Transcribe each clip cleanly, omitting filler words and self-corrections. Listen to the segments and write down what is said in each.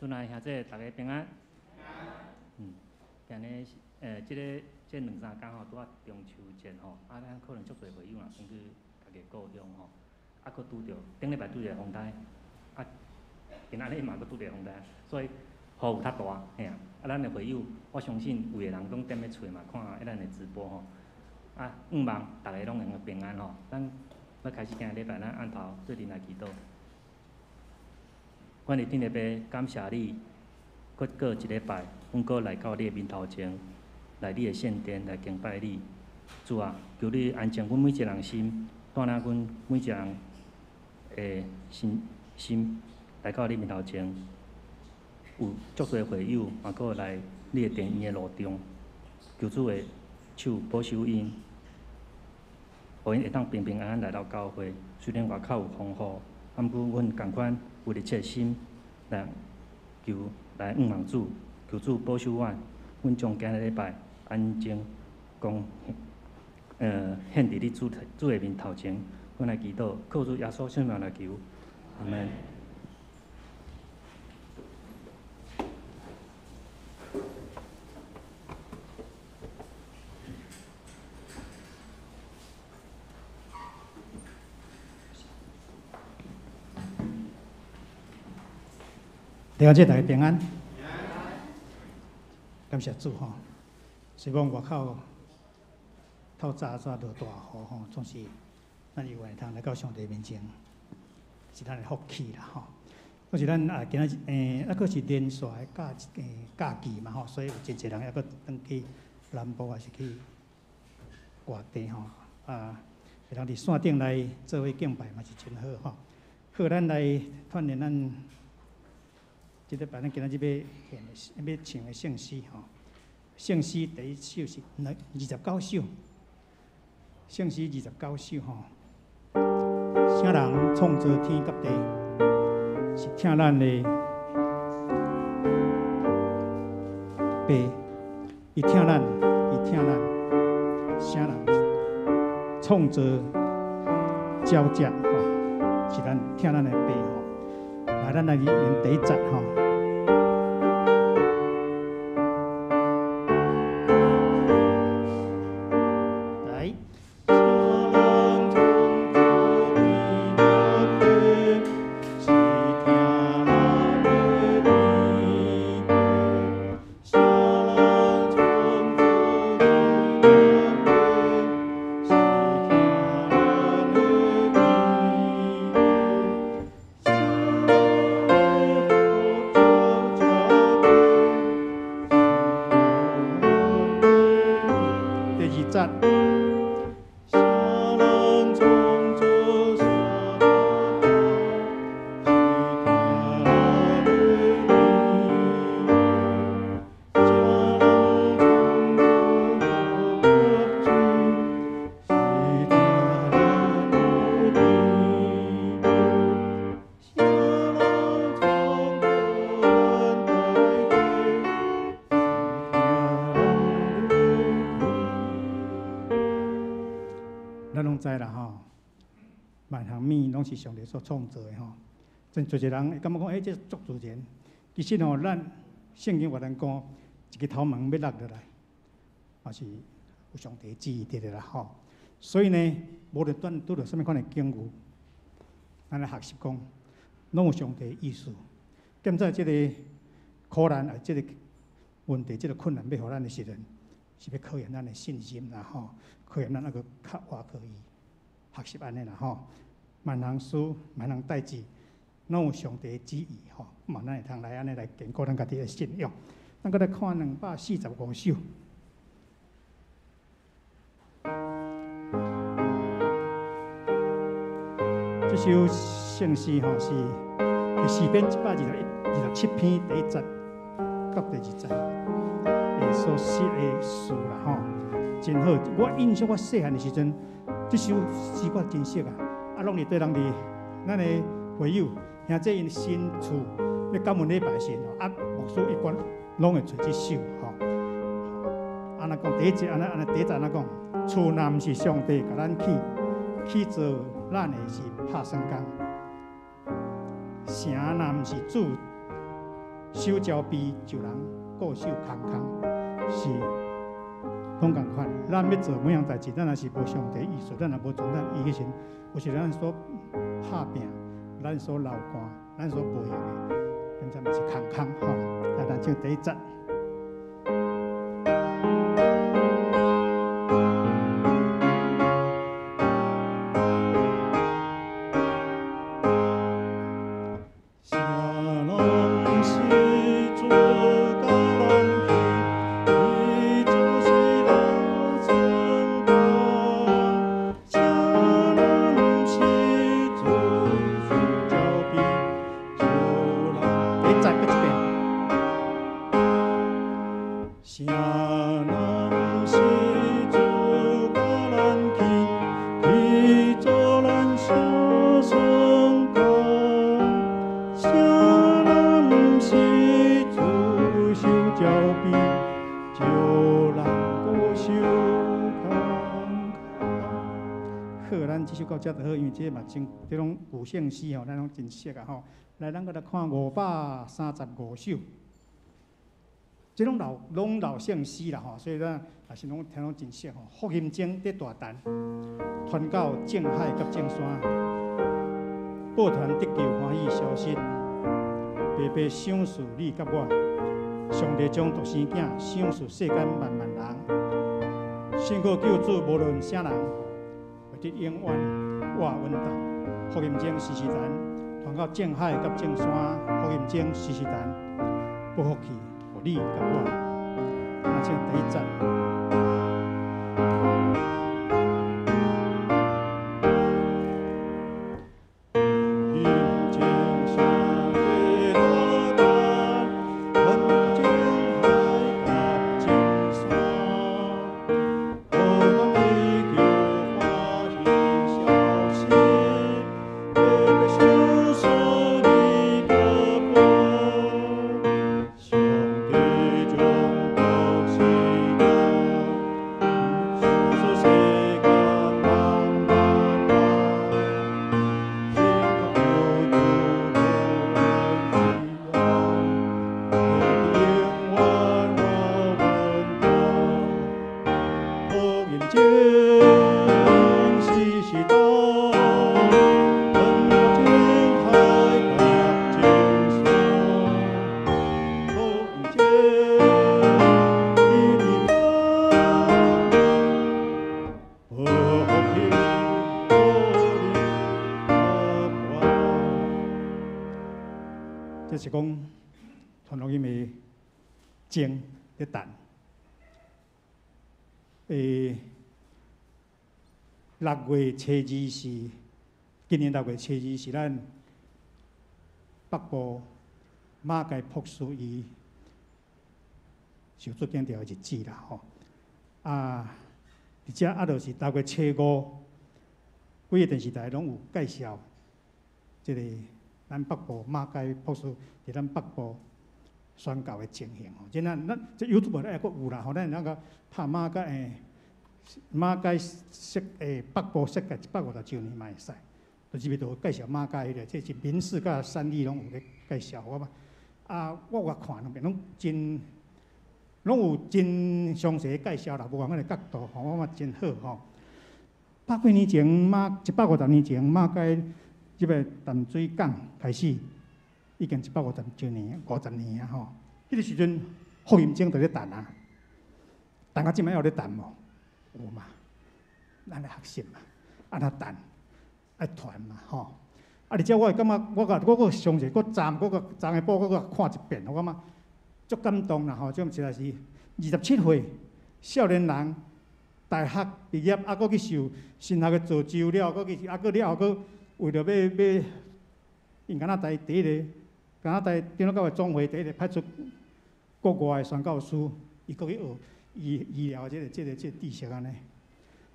主內兄姊，逐家平安。今日這兩三工吼，拄仔中秋節吼，啊，咱可能足濟會友嘛，轉去家己故鄉吼，啊，閣拄著頂禮拜拄著風台，啊，今仔日嘛閣拄著風台，所以雨有較大，嘿啊，啊，咱的會友，我相信有的人攏踮咧厝嘛，看咱的直播吼，啊，向望逐家攏會用平安吼。咱欲開始今日禮拜，咱按頭做陣來祈禱。阮的天父爸，感謝你，閣過一禮拜，阮閣來到你的面頭前，來你的聖殿來敬拜你。主啊，求你安靜阮每一個人心，帶領阮每一個人的心心來到你面頭前。有足濟會友嘛，閣來你的殿院的路中，求主的手保守𪜶，予𪜶會當平平安安來到教會。雖然外口有風雨，啊，毋過阮仝款有熱切心來求來向望主，求主保守阮，阮將今日禮拜安靜講，獻佇你主主的面頭前，阮來祈禱，靠主耶穌聖名來求，阿門。弟兄姊妹大家平安，感謝主吼。雖講外口透早煞落大雨吼，總是咱猶會通來到上帝面前，是咱的福氣啦吼。閣是咱啊，今仔日啊，閣是連續的假期嘛吼，所以有真濟人猶閣轉去南部，還是去外地吼。啊，會當佇線頂來做伙敬拜嘛是真好吼。好，咱來鍛鍊咱。這禮拜咱今仔日欲獻的、欲唱的聖詩吼，聖詩第一首是29首，聖詩29首吼。啥人創造天佮地？是疼咱的爸，伊疼咱，伊疼咱。啥人創造鳥隻吼？是咱疼咱的爸吼。來，咱來念第一節吼。來。第二節。咱攏知啦吼，萬項物攏是上帝所創造的吼。真濟濟人會感覺講，欸，這足自然。其實吼，咱聖經話咱講，一个頭毛欲落落來，嘛是有上帝旨意佇咧啦吼。所以呢，無論咱拄著啥物款的境遇，咱來學習講，攏有上帝意思。踮在這个苦難啊，這个問題、這个困難欲予咱的時陣，是欲考驗咱的信心啦吼，考驗咱猶閣較倚靠伊，學習按呢啦吼。萬項事、萬項代誌，攏有上帝旨意吼，嘛咱會通來按呢來堅固咱家己的信仰。咱閣來看245首。這首聖詩吼是詩篇127篇第一節到第二節的所寫的詩啦吼，真好。我印象我細漢的時陣，這首詩我真熟啊。啊，攏是對人佇咱的會友兄姊𪜶新厝欲感恩禮拜時吼，啊，牧師一般攏會揣這首吼。按呢講第一節，按呢按呢第一節按呢講，厝若毋是上帝共咱起，起造咱的是拍算工。城若毋是主守招備就人固守空空，是攏仝款。咱欲做每項代誌，咱若是無上帝意思，咱若無從咱伊彼時，有時咱所拍拚，咱所流汗，咱所無用的，咁才嘛是空空吼。來，咱唱第一節。遮就好，因為這嘛真，這攏古聖詩吼，咱攏真熟啊吼。來，咱閣來看535首，這攏老攏老聖詩啦吼，所以咱也是攏聽攏真熟吼。福音鐘佇大陳，傳到眾海佮眾山，報傳得救歡喜消息，白白賞賜你佮我，上帝將獨生囝賞賜世間萬萬人，信靠救主無論啥人，會得永遠活穩當。福音鐘時時傳，傳到眾海佮眾山，福音鐘時時傳，報福氣予你佮我。咱唱第一節。這是講傳福音的鐘咧等。6月初2是今年六月初二是咱北部馬偕博士伊受主建造的日子啦吼。啊，而且啊，就是六月初五，幾个電視台攏有介紹這個咱北部馬偕博士佇咱北部宣教的情形吼。這咱咱這 YouTube 內閣有啦吼，咱那個拍馬偕馬偕設北部設計150週年嘛會使，就這邊就介紹馬偕彼個，這是民視佮三立攏有咧介紹我嘛。啊，我有看兩遍，攏真攏有真詳細介紹啦，無仝款的角度吼，我嘛真好吼。百幾年前馬150年前馬偕這個淡水港開始，已經150週年、50年啊吼。彼個時陣福音鐘就咧等啊，等到這擺還有咧等無？有嘛？咱來學習嘛，按怎等，愛傳嘛吼。啊，而且我會感覺，我閣我閣詳細閣站，閣閣昨下晡閣閣看一遍，我感覺足感動啦吼。這實在是27歲少年人，大學畢業，啊，閣去受神學的造就了，閣去啊，閣了後閣為著欲欲，𪜶加拿大第一个加拿大長老教會總會第一个派出國外的宣教師，伊閣去學醫醫療這個知識按呢。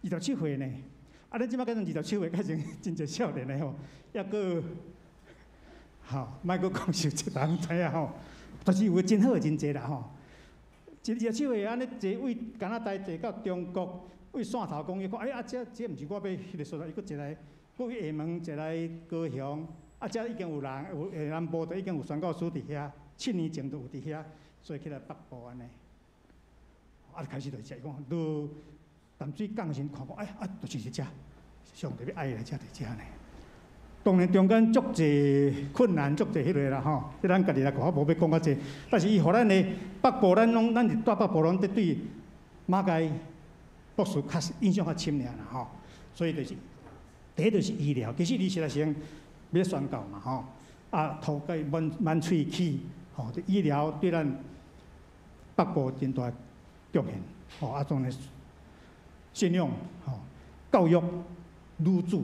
27歲呢，啊，恁這擺改成27歲，改成真濟少年的吼，抑閣吼，莫閣講受這人知影吼，但是有的真好的真濟啦吼。27歲按呢坐為加拿大坐到中國，為汕頭講伊講，哎啊，這這毋是我欲彼个所在，伊閣坐來，閣去廈門，坐來高雄，啊，遮已經有人有南部都已經有宣教師佇遐。7年前就有佇遐，所以起來北部按呢。啊，開始就食，伊講落淡水港時看講，哎啊，就是這，上帝欲愛伊來遮佇遮呢。當然中間足濟困難，足濟彼个啦吼，這咱家己來看，我無欲講較濟。但是伊予咱的北部，咱攏咱是蹛北部，攏佇對馬偕博士較印象較深爾啦吼。所以就是，第一就是醫療，其實伊實在是欲宣教嘛吼，啊，塗改滿滿喙齒，吼，醫療對咱北部真大貢獻，吼，啊，當然信仰，吼，教育，女子，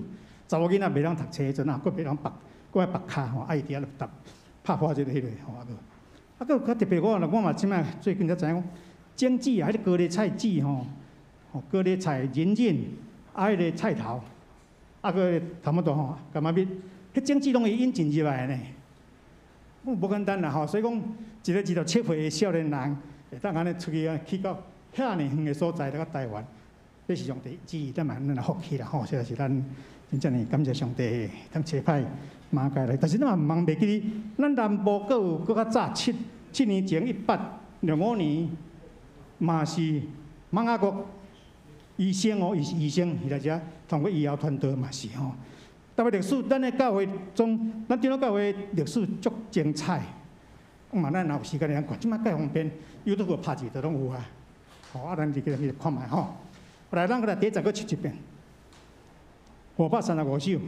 查某囡仔袂當讀冊彼陣啊，閣袂當縛，閣愛縛跤吼，啊，伊佇遐就拍破這个彼个吼，啊，閣，啊，閣較特別，我我嘛這擺最近才知影講，種子啊，彼个高麗菜籽吼，吼，高麗菜、仁仁，啊，彼个菜頭，啊，閣差不多吼，柑仔蜜，彼種子攏伊引進入來的呢，無簡單啦吼，所以講，一個27歲的少年人，會當按呢出去啊，去到遐爾遠的所在，來到台灣，這是上帝旨意，咱嘛咱來福氣啦吼，實在是咱真正呢感謝上帝，當差派馬偕來，但是咱嘛毋通袂記得，咱南部閣有閣較早7年前，1865年，嘛是瑪雅國醫生哦，伊是醫生，伊來遮通過醫療團隊嘛是吼。特別歷史，咱的教會中，咱長老教會歷史足精彩。嘛，咱若有時間會當看，這擺蓋方便，YouTube 拍字都攏有啊。好，啊，咱就去看覓吼。來，咱閣來第一節閣唱一遍，535首。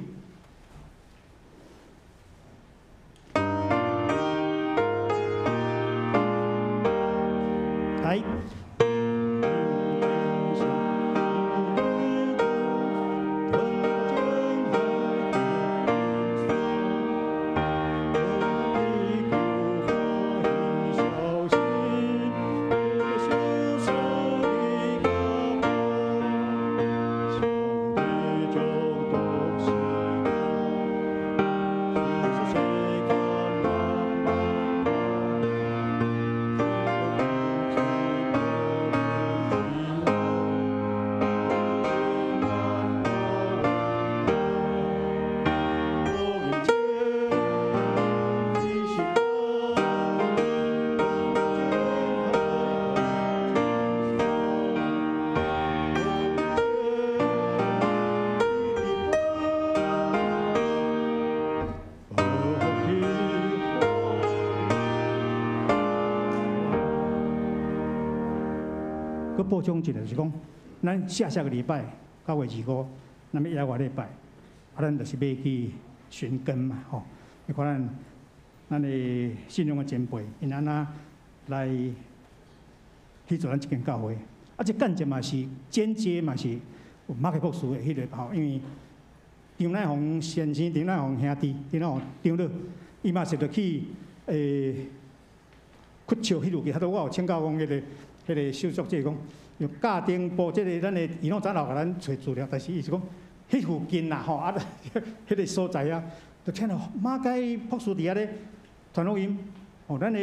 來。補充一下，就是講，咱下下個禮拜9月25，咱欲抑外禮拜，啊，咱就是欲去尋根嘛，吼。你看咱咱的信仰的前輩，𪜶按怎來去做咱這間教會？啊，這間接嘛是間接嘛是有馬偕博士的彼个吼，因為張乃鴻先生、張乃鴻兄弟、張乃鴻長老，伊嘛是著去屈笑彼路去，他我有請教講彼個。彼个秀作者講，用教頂部這个咱的伊攏早老共咱揣資料，但是伊是講，彼附近啦吼，啊，彼个所在啊，就聽到馬偕博士佇遐咧傳福音，吼，咱的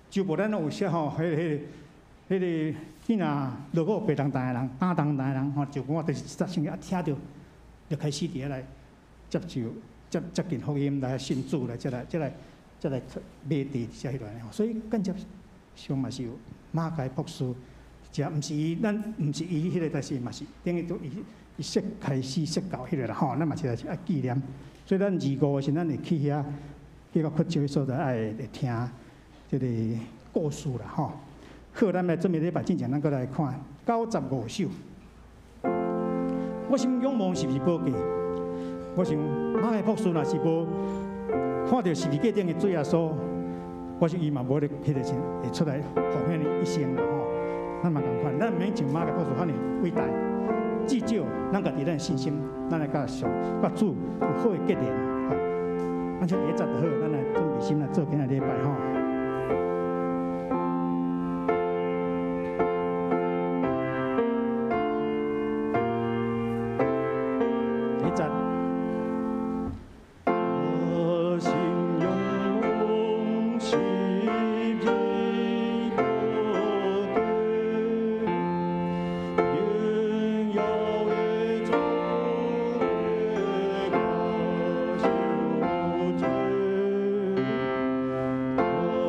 周報咱攏有寫吼，彼个，你若落雨白重重的人，擔重重的人，吼，就我就是一節聖經啊，聽著就開始佇遐來接受、接接近福音來信主來，才來、才來、才來買地才彼落來吼，所以間接上嘛是有。馬偕博士，這毋是伊，咱毋是伊彼个，但是嘛是等於都伊伊設開始設教彼个啦吼，咱嘛是愛紀念。所以咱25時，咱會去遐去到屈笑彼所在，愛會聽這個故事啦吼。好，咱來準備禮拜進前，咱閣來看95首。我心仰望十字寶架，我想馬偕博士若是無看著十字架頂的主耶穌。我想伊嘛無咧，彼个時會出來奉獻伊一生啦吼。咱嘛仝款，咱毋免像馬偕博士遐爾偉大，至少咱家己咱信心，咱來佮上佮主有好的結連吼。咱唱第一節就好，咱來準備心來做今仔禮拜吼。第一節。我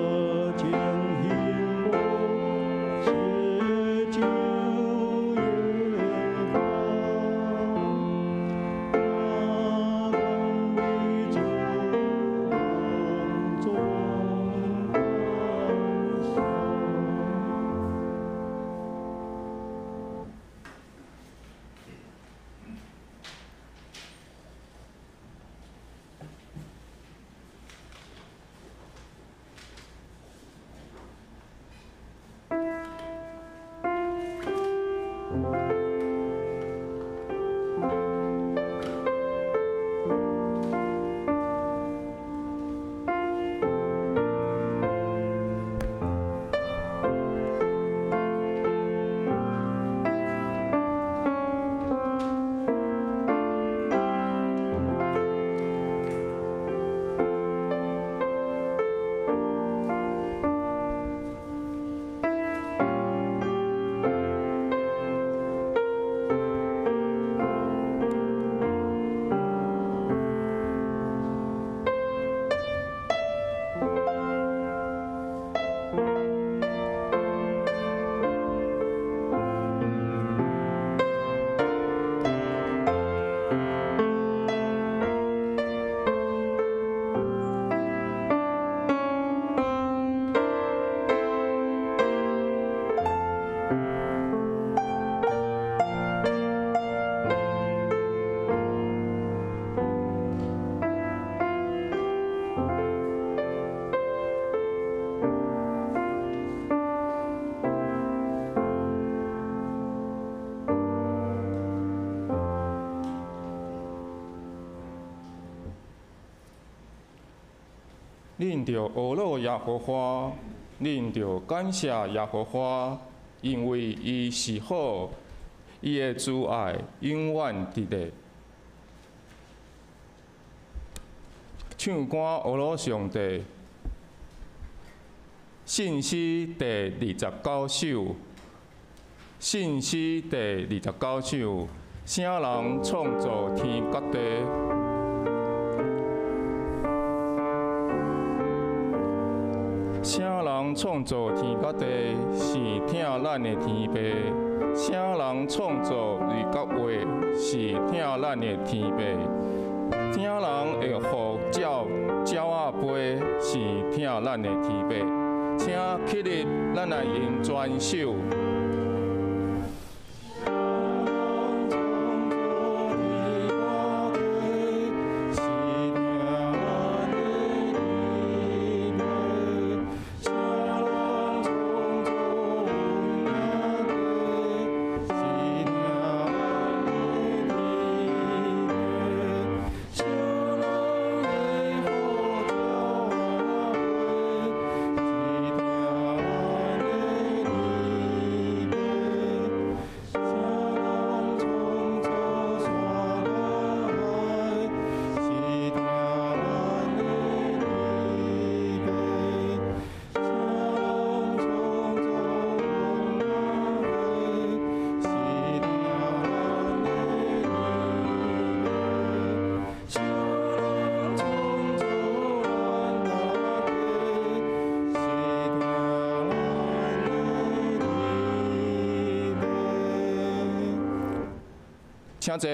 恁著呵咾耶和华，恁著感謝耶和華，因為伊是好，伊的慈愛永遠佇咧。唱歌呵咾上帝，信詩第29首，信詩第29首，啥人創造天佮地？啥人創造天佮地？是疼咱的天父。啥人創造日佮月？是疼咱的天父。疼人會予鳥鳥仔飛？是疼咱的天父。請起立，咱來用全首。請坐。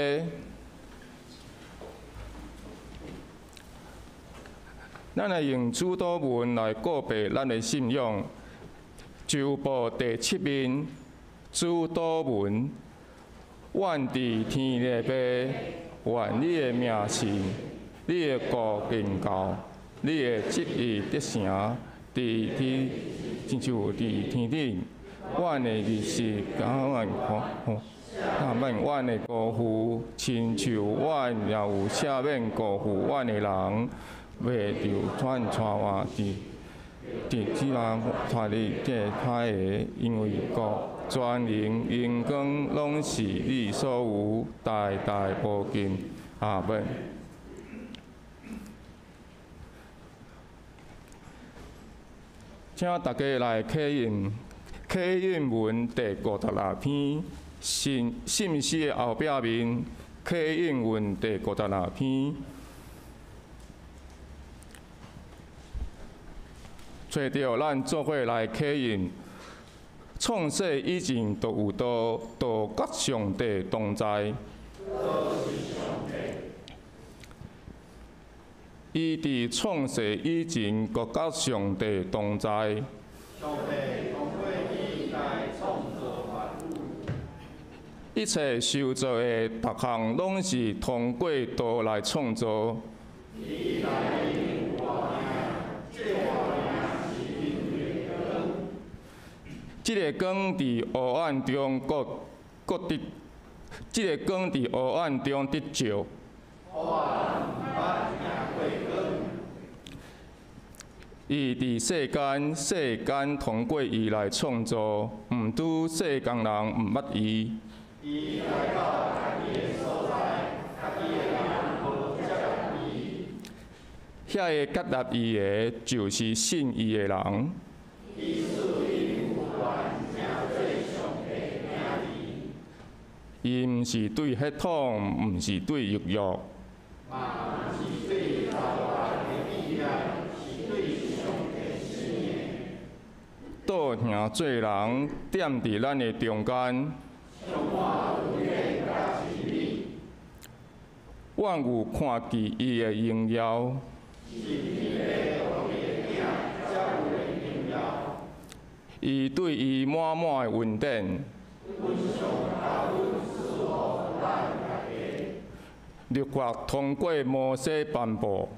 咱來用主禱文來告白咱的信仰。周報第七面，主禱文：願佇天的父，願你的名聖，你的國臨到，你的旨意得成，佇天親像佇天頂。阮的日食敢阮好。赦免阮的辜負，親像阮也有赦免辜負阮的人，袂著阮帶換佇佇這人帶入這歹的，因為國、權能、榮光，攏是你所有，代代無盡。阿們。請大家來啟印，啟印文第56篇。信信詩的後壁面，啟應文第56篇，揣著咱做伙來啟應。創世以前就有道，道佮上帝同在。伊佇創世以前就佮上帝同在。一切受造的逐項，攏是通過道來創造。這个光佇黑暗中閣閣得，這个光佇黑暗中得照。伊佇世間，世間通過伊來創造，毋拄世間人毋捌伊。伊來到家己的所在，家己的人無接納伊。遐个接納伊的，就是信伊的人。伊賜𪜶有權成做上帝的囝兒。伊毋是對血統，毋是對慾欲。嘛毋是對老人的意念，是對上帝生的。道成做人，踮佇咱的中間。阮有看見伊的榮耀，伊對伊滿滿的恩典，律法通過摩西頒布，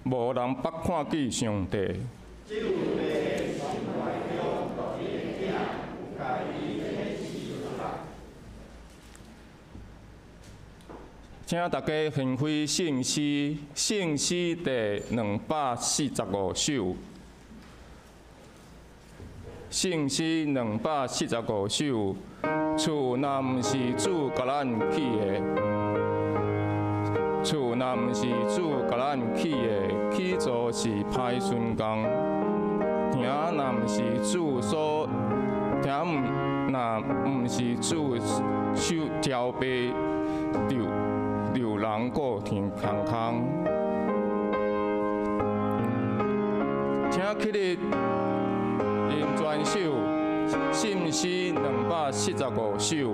無人捌看見上帝。請大家翻開聖詩，聖詩第245首。聖詩245首，厝若毋是主共咱起的，厝若毋是主共咱起的，起做是歹孙工。埕若毋是主所，埕若毋是主手招備，就留人顧天空空。請起立，念全首，聖詩245首。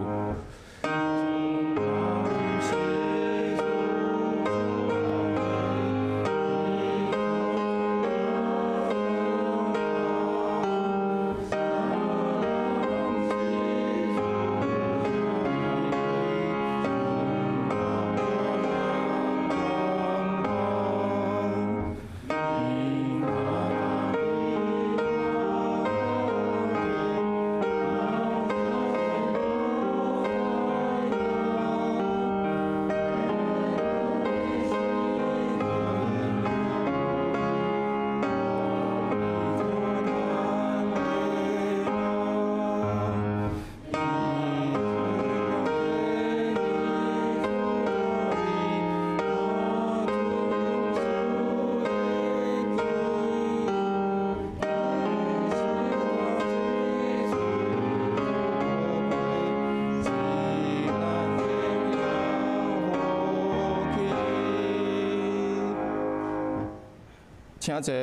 請坐，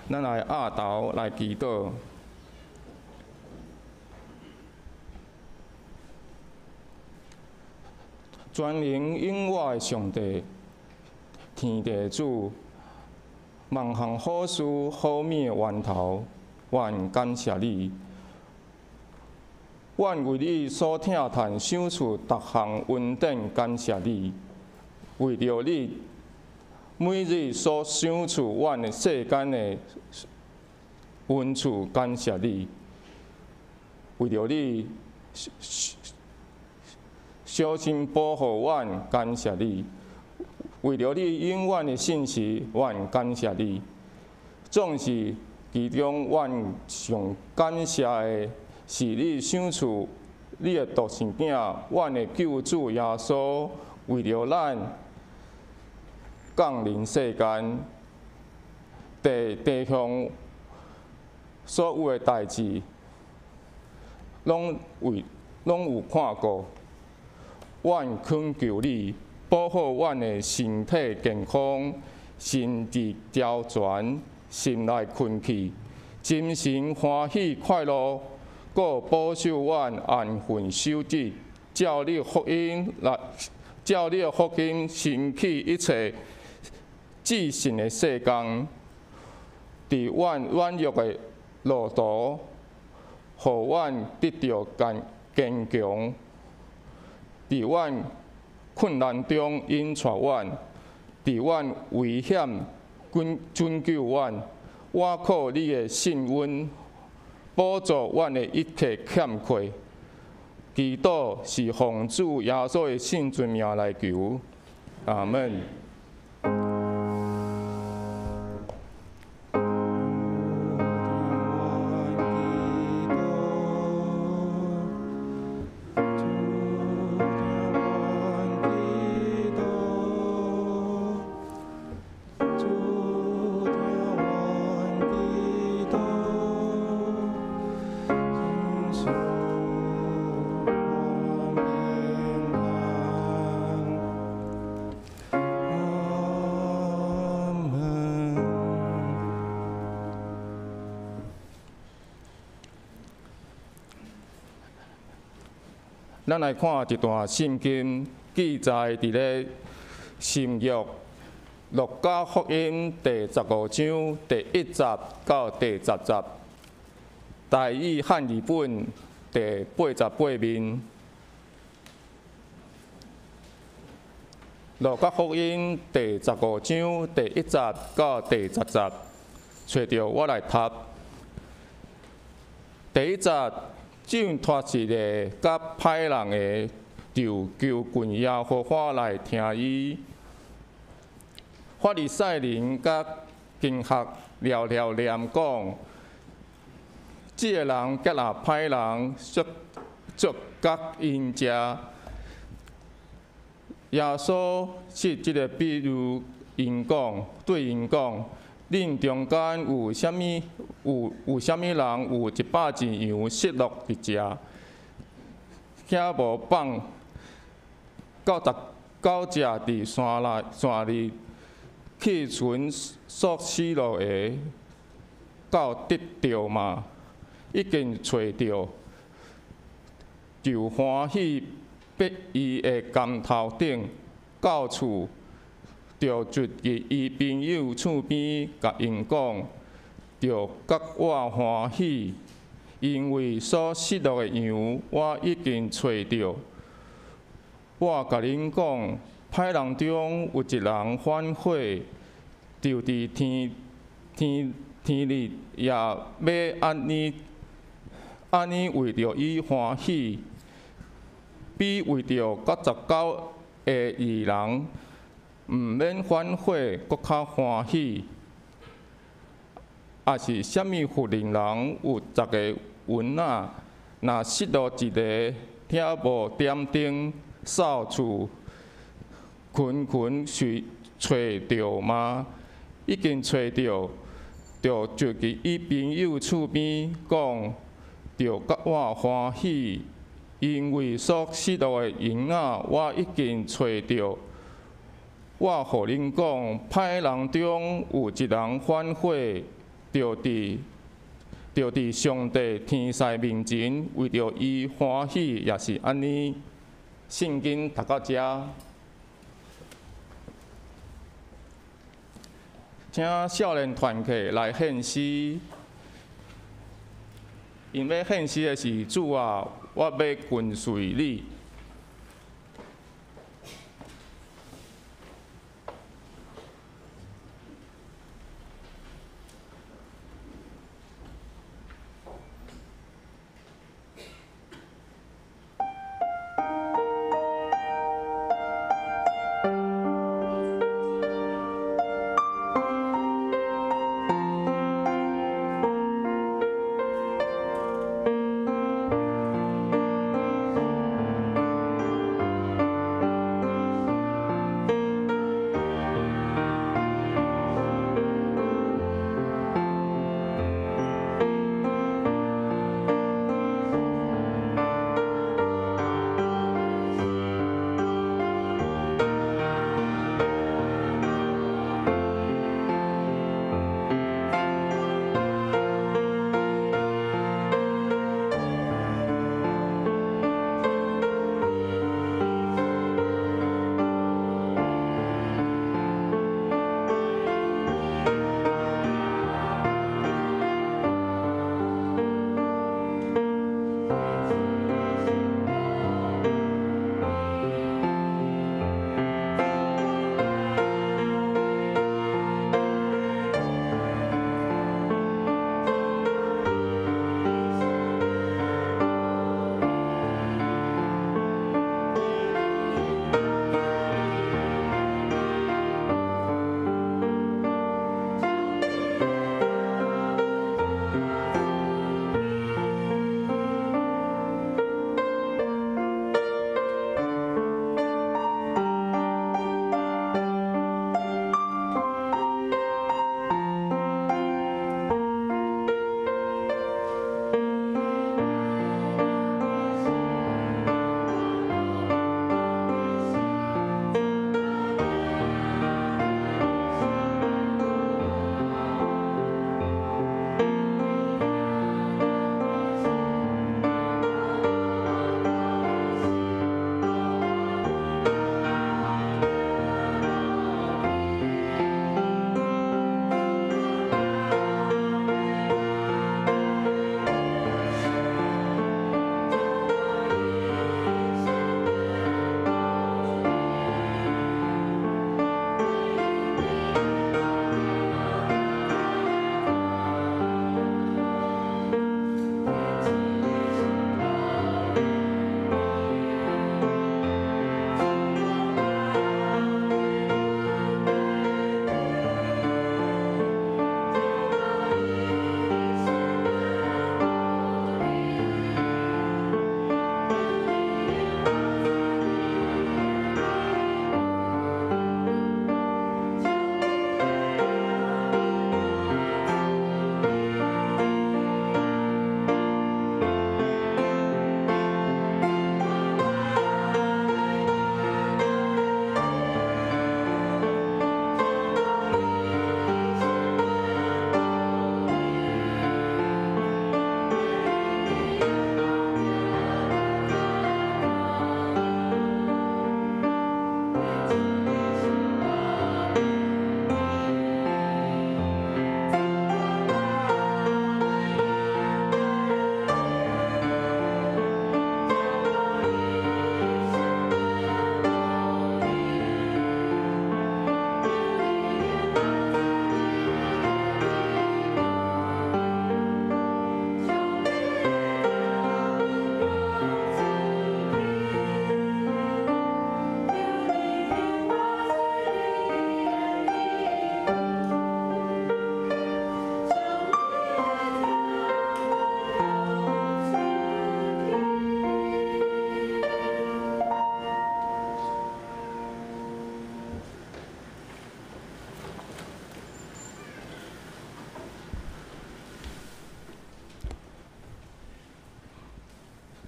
咱來壓頭來祈禱。全能永活的上帝，天地主，萬項好事好物的源頭，阮感謝你。阮為你所疼嘆賞賜逐項恩典，感謝你。為著你每日所賞賜阮的世間的恩賜，感謝你。為著你小心保護阮，感謝你。為著你永遠的信實，阮感謝你。總是其中，阮上感謝的是你賞賜你的獨生囝，阮的救主耶穌，為著咱降臨世間，地地上所有的代誌，攏有看過。阮懇求你保護阮的身體健康，心智周全，心內困去，精神歡喜快樂，閣保守阮安分守己，照你福音來，照你的福音興起一切至聖的世工，佇阮軟弱的路途，予阮得著堅強；佇阮困難中引帶阮，佇阮危險拯救阮。倚靠你的信恩，補足阮的一切欠缺。祈禱是奉主耶穌的聖尊名來求，阿門。咱來看一段聖經記載佇咧新約路加福音第15章第1節到第10節，台語漢語本第88面。路加福音第15章第1節到第10節，揣著我來讀。第1節，眾脫失的佮歹人的，就就近耶和華來聽伊。法利賽人佮經學聊聊念講，這个人結納歹人，足足佮𪜶食。耶穌設這个比喻，𪜶講，對𪜶講：恁中間有啥物有啥物人有100隻羊失落一隻，卻無放99隻佇山內山裡去尋所失落的，到得著嗎？已經揣著，就歡喜爬伊的肩頭頂，到厝就聚去伊朋友厝邊，共𪜶講，著佮我歡喜，因為所失落的羊，我已經揣著。我共恁講，歹人中有一人反悔，就佇天日也欲按呢按呢為著伊歡喜，比為著99个義人毋免反悔，閣較歡喜。抑是啥物婦人人有十个銀仔，若失落一个，卻無點燈，掃厝，勤勤尋揣著嗎？已經揣著，就聚去伊朋友厝邊講，著佮我歡喜，因為所失落的銀仔，我已經揣著。我予恁講，歹人中有一人反悔，就佇上帝天使面前為著伊歡喜，也是按呢。聖經讀到遮，請少年團契來獻詩。𪜶欲獻詩的是主啊，我欲跟隨你。主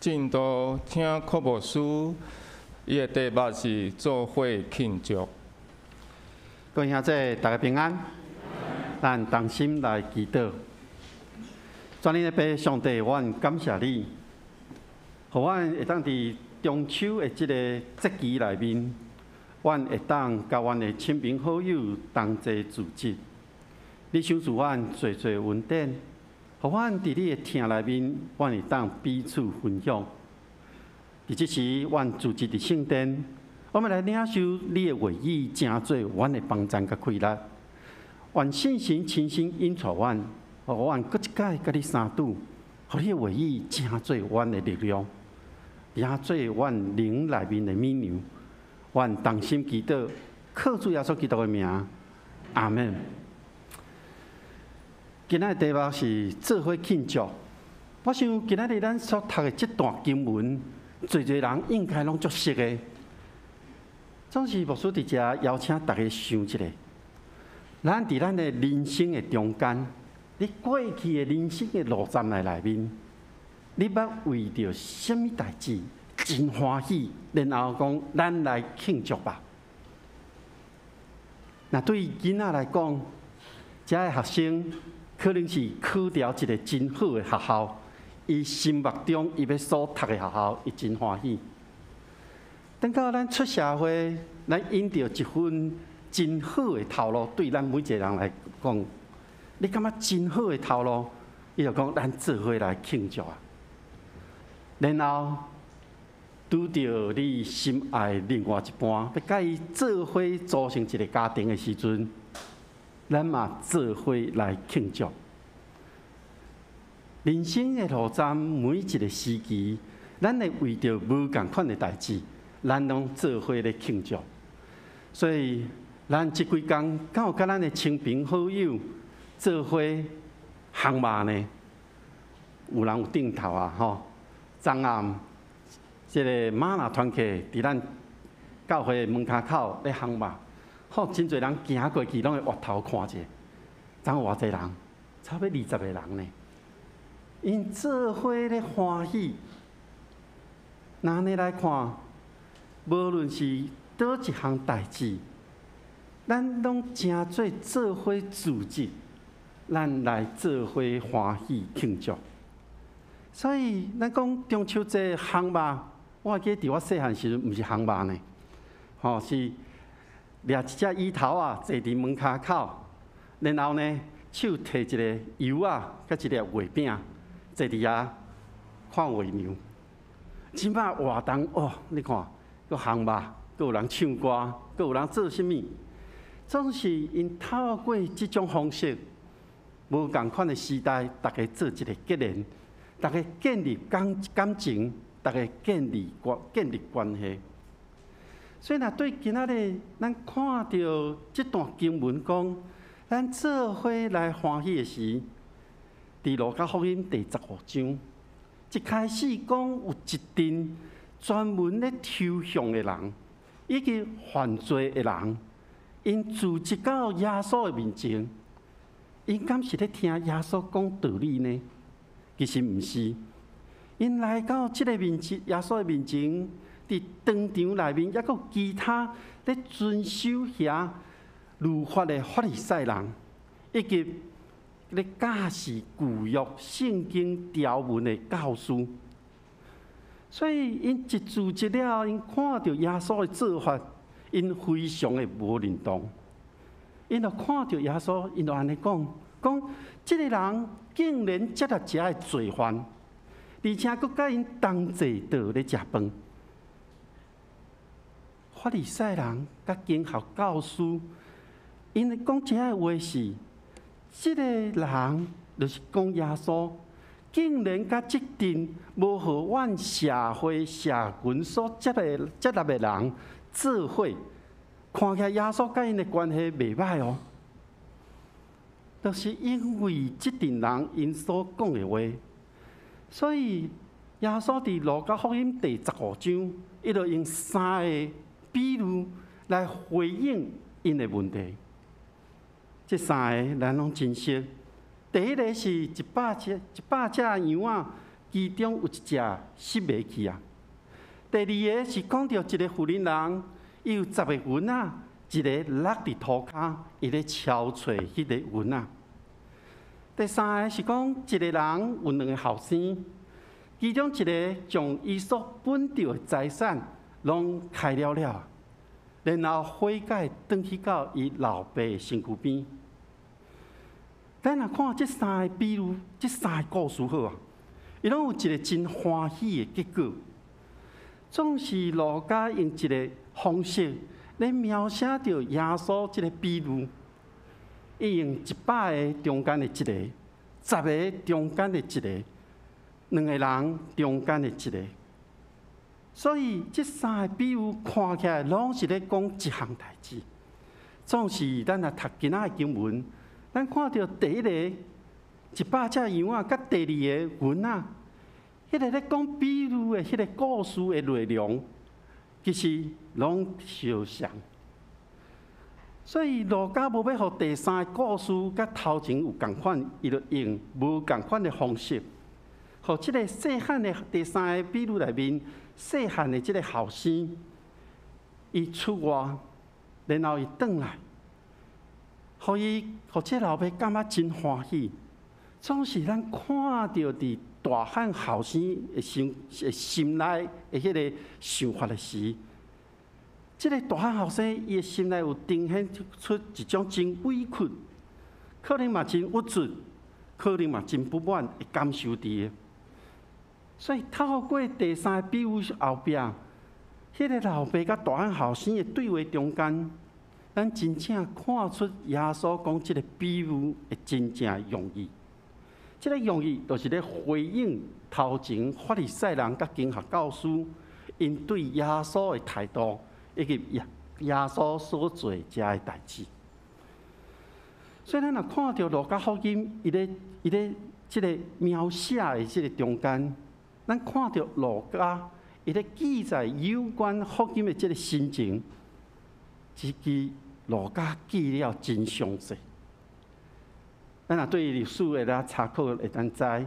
進度請柯牧師，伊的題目是做伙慶祝。各位兄弟，大家平安。咱同心來祈禱。全能的父上帝，阮感謝你，予阮會當佇中秋的這個節期內面，阮會當佮阮的親朋好友同齊聚集。你賞賜阮濟濟恩典，予阮佇你的疼內面，阮會當彼此分享。佇這時，阮聚集佇聖殿，我們來領受你的話語，成做阮的幫贊佮氣力。願聖神親身引導阮，予阮閣一擺佮你相拄，予你的話語成做阮的力量，成做阮靈內面的米糧。阮同心祈禱，靠主耶穌基督的名，阿門。今仔日題目是做伙慶祝。我想今仔日咱所讀的這段經文，濟濟人應該攏足熟的。總是牧師佇遮邀請大家想一下，咱佇咱的人生的中間，你過去的人生的路站來內面，你捌為著啥物代誌真歡喜，然後講咱來慶祝吧。若對囡仔來講，遮的學生可能是考著一個真好的學校，伊心目中伊欲所讀的學校，伊真歡喜。等到咱出社會，咱𪜶著一份真好的頭路，對咱每一個人來講，你感覺真好的頭路，伊就講咱做伙來慶祝啊。然後拄著你心愛另外一半，欲佮伊做伙組成一個家庭的時陣，咱嘛做伙來慶祝。人生的路站，每一個時期，咱會為著無仝款的代誌，咱攏做伙咧慶祝。所以，咱這幾工敢有佮咱的親朋好友做伙烘肉呢？有人有頂頭啊，吼！昨暗，這個嗎哪團客佇咱教會門跤口咧烘肉，吼，真濟人行過去，攏會回頭看者。昨有偌濟人？差不多20個人呢。𪜶做伙咧歡喜。若按呢來看，無論是佗一項代誌，咱攏成做做伙聚集，咱來做伙歡喜慶祝。所以，咱講中秋節烘肉，我記得佇我細漢時陣，毋是烘肉呢，吼，是掠一隻椅頭仔，坐佇門跤口，然後呢，手提一个油仔，佮一粒月餅，坐佇遐看月娘。這擺活動哦，你看，閣烘肉，閣有人唱歌，閣有人做啥物，總是𪜶透過這種方式，無仝款的時代，大家做一个結連，大家建立感情，大家建立關係。所以，若對今仔日咱看著這段經文講，咱做伙來歡喜的時，佇路加福音第15章，一開始講有一陣專門咧抽象的人，以及犯罪的人，𪜶聚集到耶穌的面前，𪜶敢是咧聽耶穌講道理呢？其實毋是，𪜶來到這个面前，耶穌的面前，佇當場內面，猶閣有其他咧遵守遐律法的法利賽人，以及咧教示舊約聖經條文的教師。所以，𪜶一聚集了，𪜶看著耶穌的做法，𪜶非常的無認同。𪜶就看著耶穌，𪜶就按呢講：講這个人竟然接納遮的罪犯，而且閣佮𪜶同坐桌咧食飯。法利賽人佮經學教師，𪜶講這个話是，這个人就是講耶穌，竟然佮這陣無予阮社會社群所接納的人做伙，看起來耶穌佮𪜶的關係袂䆀哦。就是因為這陣人𪜶所講的話，所以耶穌佇路加福音第15章，伊就用三个比喻來回應𪜶的問題。這三个咱攏真熟。第一个是100隻羊仔其中有一隻失迷去啊。第二个是講著一个婦人人，伊有十个銀仔，一个落佇塗跤，伊咧搜揣彼个銀仔。第三个是講一个人有兩个後生，其中一个將伊所分著的財產攏開了了，然後悔改轉去到伊老爸的身軀邊。咱若看這三个比喻，這三個故事好啊，伊攏有一个真歡喜的結果。總是路加用一个方式來描寫著耶穌這个比喻，伊用100個中間的一个，十個中間的一个，兩个人中間的一个。所以這三个比喻看起來攏是咧講一項代誌。總是咱若讀今仔的經文，咱看著第一个100隻羊仔，佮第二个銀仔。彼个咧講比喻的彼个故事的內容，其實攏相像。所以路加無欲予第三个故事佮頭前有仝款，伊就用無仝款的方式，予這个細漢的第三个比喻內面，細漢的這个後生，伊出外，然後伊轉來，予伊予這老爸感覺真歡喜。總是咱看著佇大漢後生的心的心內的彼个想法的時，這个大漢後生伊的心內有呈現出一種真委屈，可能嘛真鬱卒，可能嘛真不滿的感受佇。所以透過第三个比喻後壁，彼个老爸佮大漢後生的對話中間，咱真正看出耶穌講這个比喻的真正用意。這个用意就是咧回應頭前法利賽人佮經學教師𪜶對耶穌的態度，以及耶耶穌所做遮的代誌。所以咱若看著路加福音，伊咧伊咧這个描寫的這个中間，咱看著路加伊咧記載有關福音的這个心情，這支路加記了真詳細。咱若對歷史會來查考，會當知，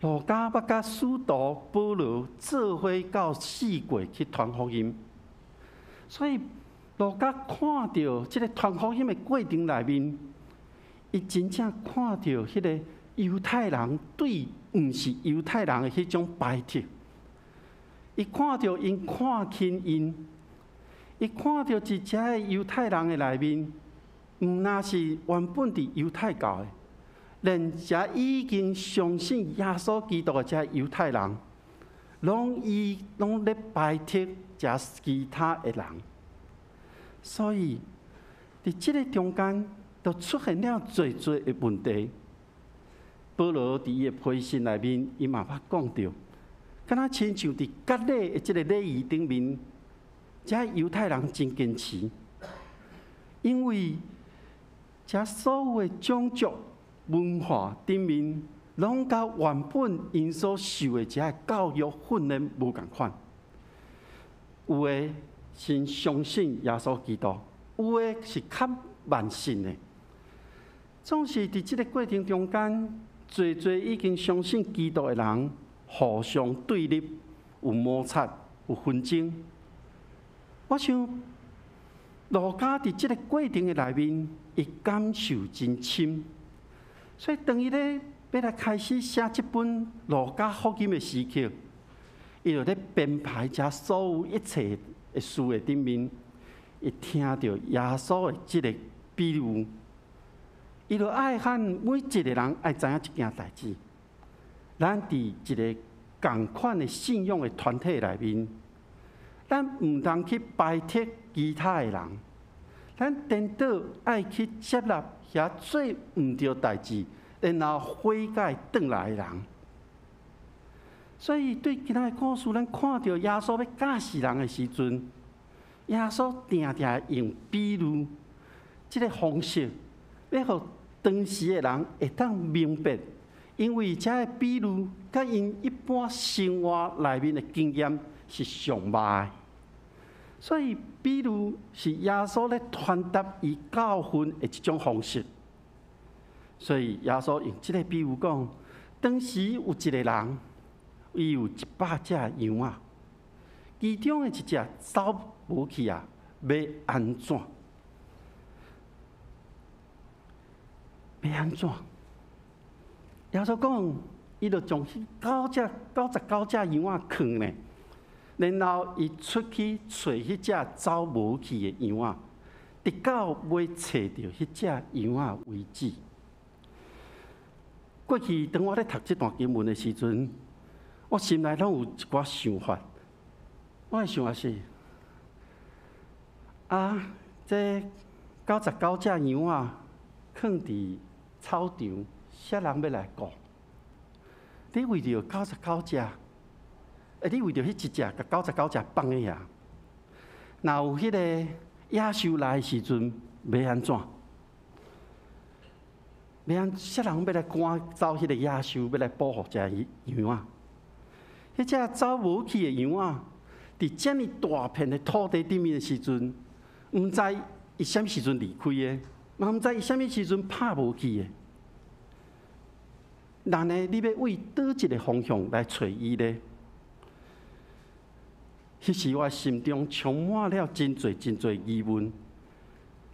路加捌佮使徒保羅做伙到四國去傳福音，所以路加看著這个傳福音的過程內面，伊真正看著彼个猶太人對毋是猶太人的彼種排斥，伊看著𪜶看輕𪜶，伊看著佇遮个猶太人的內面，毋若是原本佇猶太教的，連遮已經相信耶穌基督的遮猶太人，攏伊攏咧排斥遮其他的人，所以佇這个中間，就出現了濟濟的問題。保羅佇伊的批信內面，伊嘛捌講著，敢若親像佇割禮的這个禮儀頂面，遮猶太人真堅持，因為遮所有的種族文化頂面，攏佮原本𪜶所受的遮教育訓練無仝款。有的先相信耶穌基督，有的是較慢信的。總是佇這个過程中間，濟濟已經相信基督的人，互相對立，有摩擦，有紛爭。我想，路加佇這个過程的內面，伊感受真深。所以當伊咧欲來開始寫這本路加福音的時刻，伊就咧編排遮所有一切的事的頂面，伊聽著耶穌的這个比喻，伊就愛予每一個人愛知影一件代誌。咱佇一个仝款的信仰的團體內面，咱毋通去排斥其他的人，咱顛倒愛去接納遐做毋著代誌，然後悔改轉來的人。所以對今仔的故事，咱看著耶穌欲教示人的時陣，耶穌定定用比喻這个方式，欲予當時的人會當明白，因為這个比喻佮𪜶一般生活內面的經驗是相似的。所以比喻是耶穌咧傳達伊教訓的一種方式。所以耶穌用這个比喻講，當時有一个人，伊有一百隻羊仔，其中的一隻走無去啊，欲按怎？欲按怎？耶穌講，伊就將彼九隻九十九隻羊仔囥咧，然後伊出去揣彼隻走無去的羊仔，直到尾揣著彼隻羊仔為止。過去當我咧讀這段經文的時陣，我心內攏有一寡想法。我的想法是：啊，這九十九隻羊仔囥佇草場，啥人欲來顧？你為著九十九隻，你為著彼一隻，共九十九隻放佇遐。若有彼個野獸來的時陣，欲按怎？欲按啥人欲來趕走彼個野獸，欲來保護這羊仔？彼隻走無去的羊仔，佇遮爾大片的土地頂面的時陣，毋知伊啥物時陣離開的，嘛毋知伊啥物時陣拍無去的。但呢，你欲為佗一个方向來揣伊咧？彼時我心中充滿了真濟真濟疑問，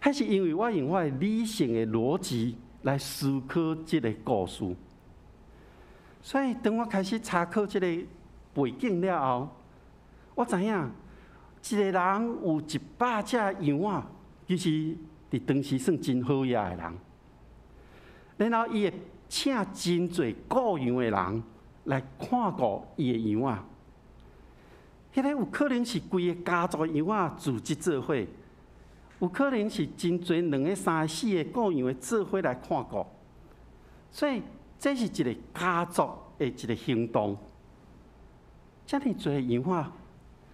彼是因為我用我的理性的邏輯來思考這个故事。所以當我開始查考這个背景了後，我知影一个人有一百隻羊仔，其實佇當時算真好額的人。然後伊會請真濟顧羊的人來看顧伊的羊仔。彼个有可能是規个家族羊仔組織做伙，有可能是真濟兩个、三个、四个顧羊的做伙來看顧。所以這是一个家族的一个行動。遮爾濟羊仔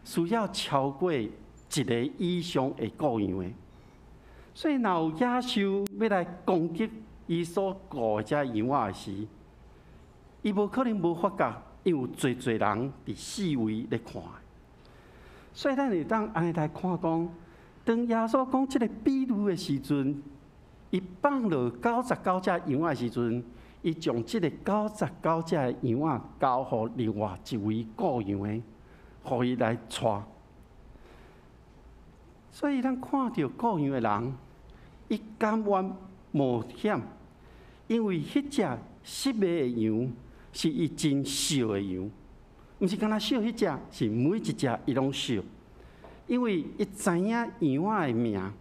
需要超過一个以上的顧羊的，所以若有野獸欲來攻擊伊所顧的這羊仔的時，伊無可能無發覺，因為有濟濟人佇四圍咧看。所以咱會當按呢來看講，當耶穌講這个比喻的時陣，伊放落九十九隻羊仔的時陣，伊將這个九十九隻羊仔交予另外一位顧羊的，予伊來帶。所以咱看著顧羊的人，伊甘願冒險，因為彼隻失迷的羊是伊真惜的羊，毋是干焦惜彼隻，是每一隻伊攏惜。因為伊知影羊仔的名，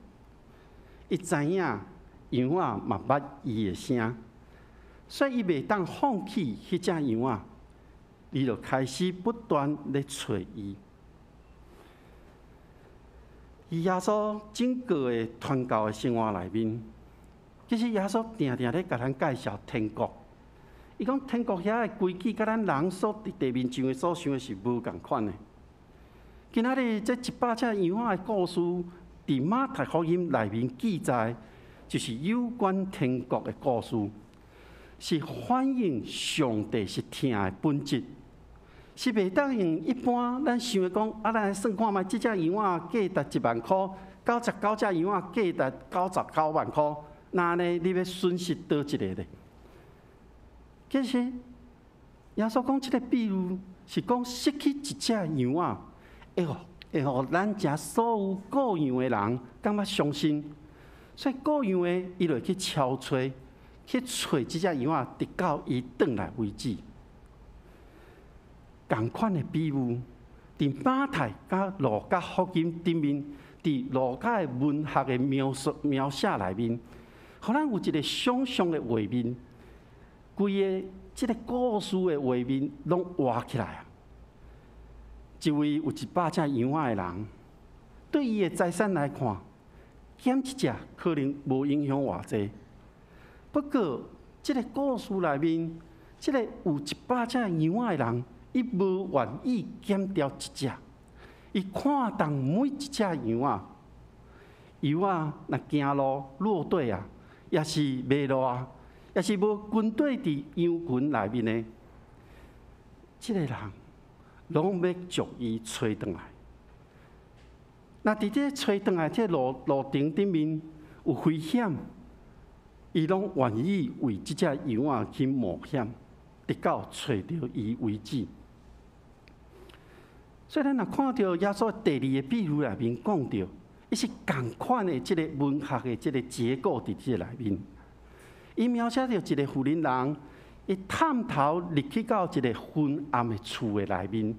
伊知影羊仔嘛捌伊的聲，所以伊袂當放棄彼隻羊仔，伊就開始不斷咧揣伊。佇耶穌整個的傳教的生活內面，其實耶穌定定咧共咱介紹天國。伊講天國遐的規矩，佮咱人所佇地面上的所想的是無仝款的。今仔日這一百隻羊仔的故事，佇馬太福音內面記載，就是有關天國的故事，是反映上帝是疼的本質，是袂當用一般咱想的講，啊，咱來算看覓，這隻羊仔價值一萬箍，九十九隻羊仔價值九十九萬箍，那按呢你欲損失佗一个咧？其實耶穌講這个比喻，是講失去一隻羊仔，會予咱遮所有顧羊的人感覺傷心，所以顧羊的伊就會去敲揣，去揣這隻羊仔，直到伊轉來為止。仝款的比喻，佇馬太佮路加福音頂面，佇路加的文學的描述描寫內面，予咱有一个想像的畫面，規个這个故事的畫面攏活起來啊！一位有一百隻羊仔的人，對伊的財產來看，減一隻可能無影響偌濟。不過，這个故事內面，這个有一百隻羊仔的人，伊無願意減掉一隻，伊看重每一隻羊仔。羊仔若行路落隊啊，抑是迷路啊，抑是無跟對佇羊群內面的，這个人攏欲將伊揣轉來。若佇這揣轉來這路程頂面有危險，伊攏願意為這隻羊仔去冒險，直到揣著伊為止。所以咱若看著耶穌第二个比喻內面講著，伊是仝款的這个文學的這个結構佇這個內面。伊描寫著一个婦人人，伊探頭入去到一个昏暗的厝的內面，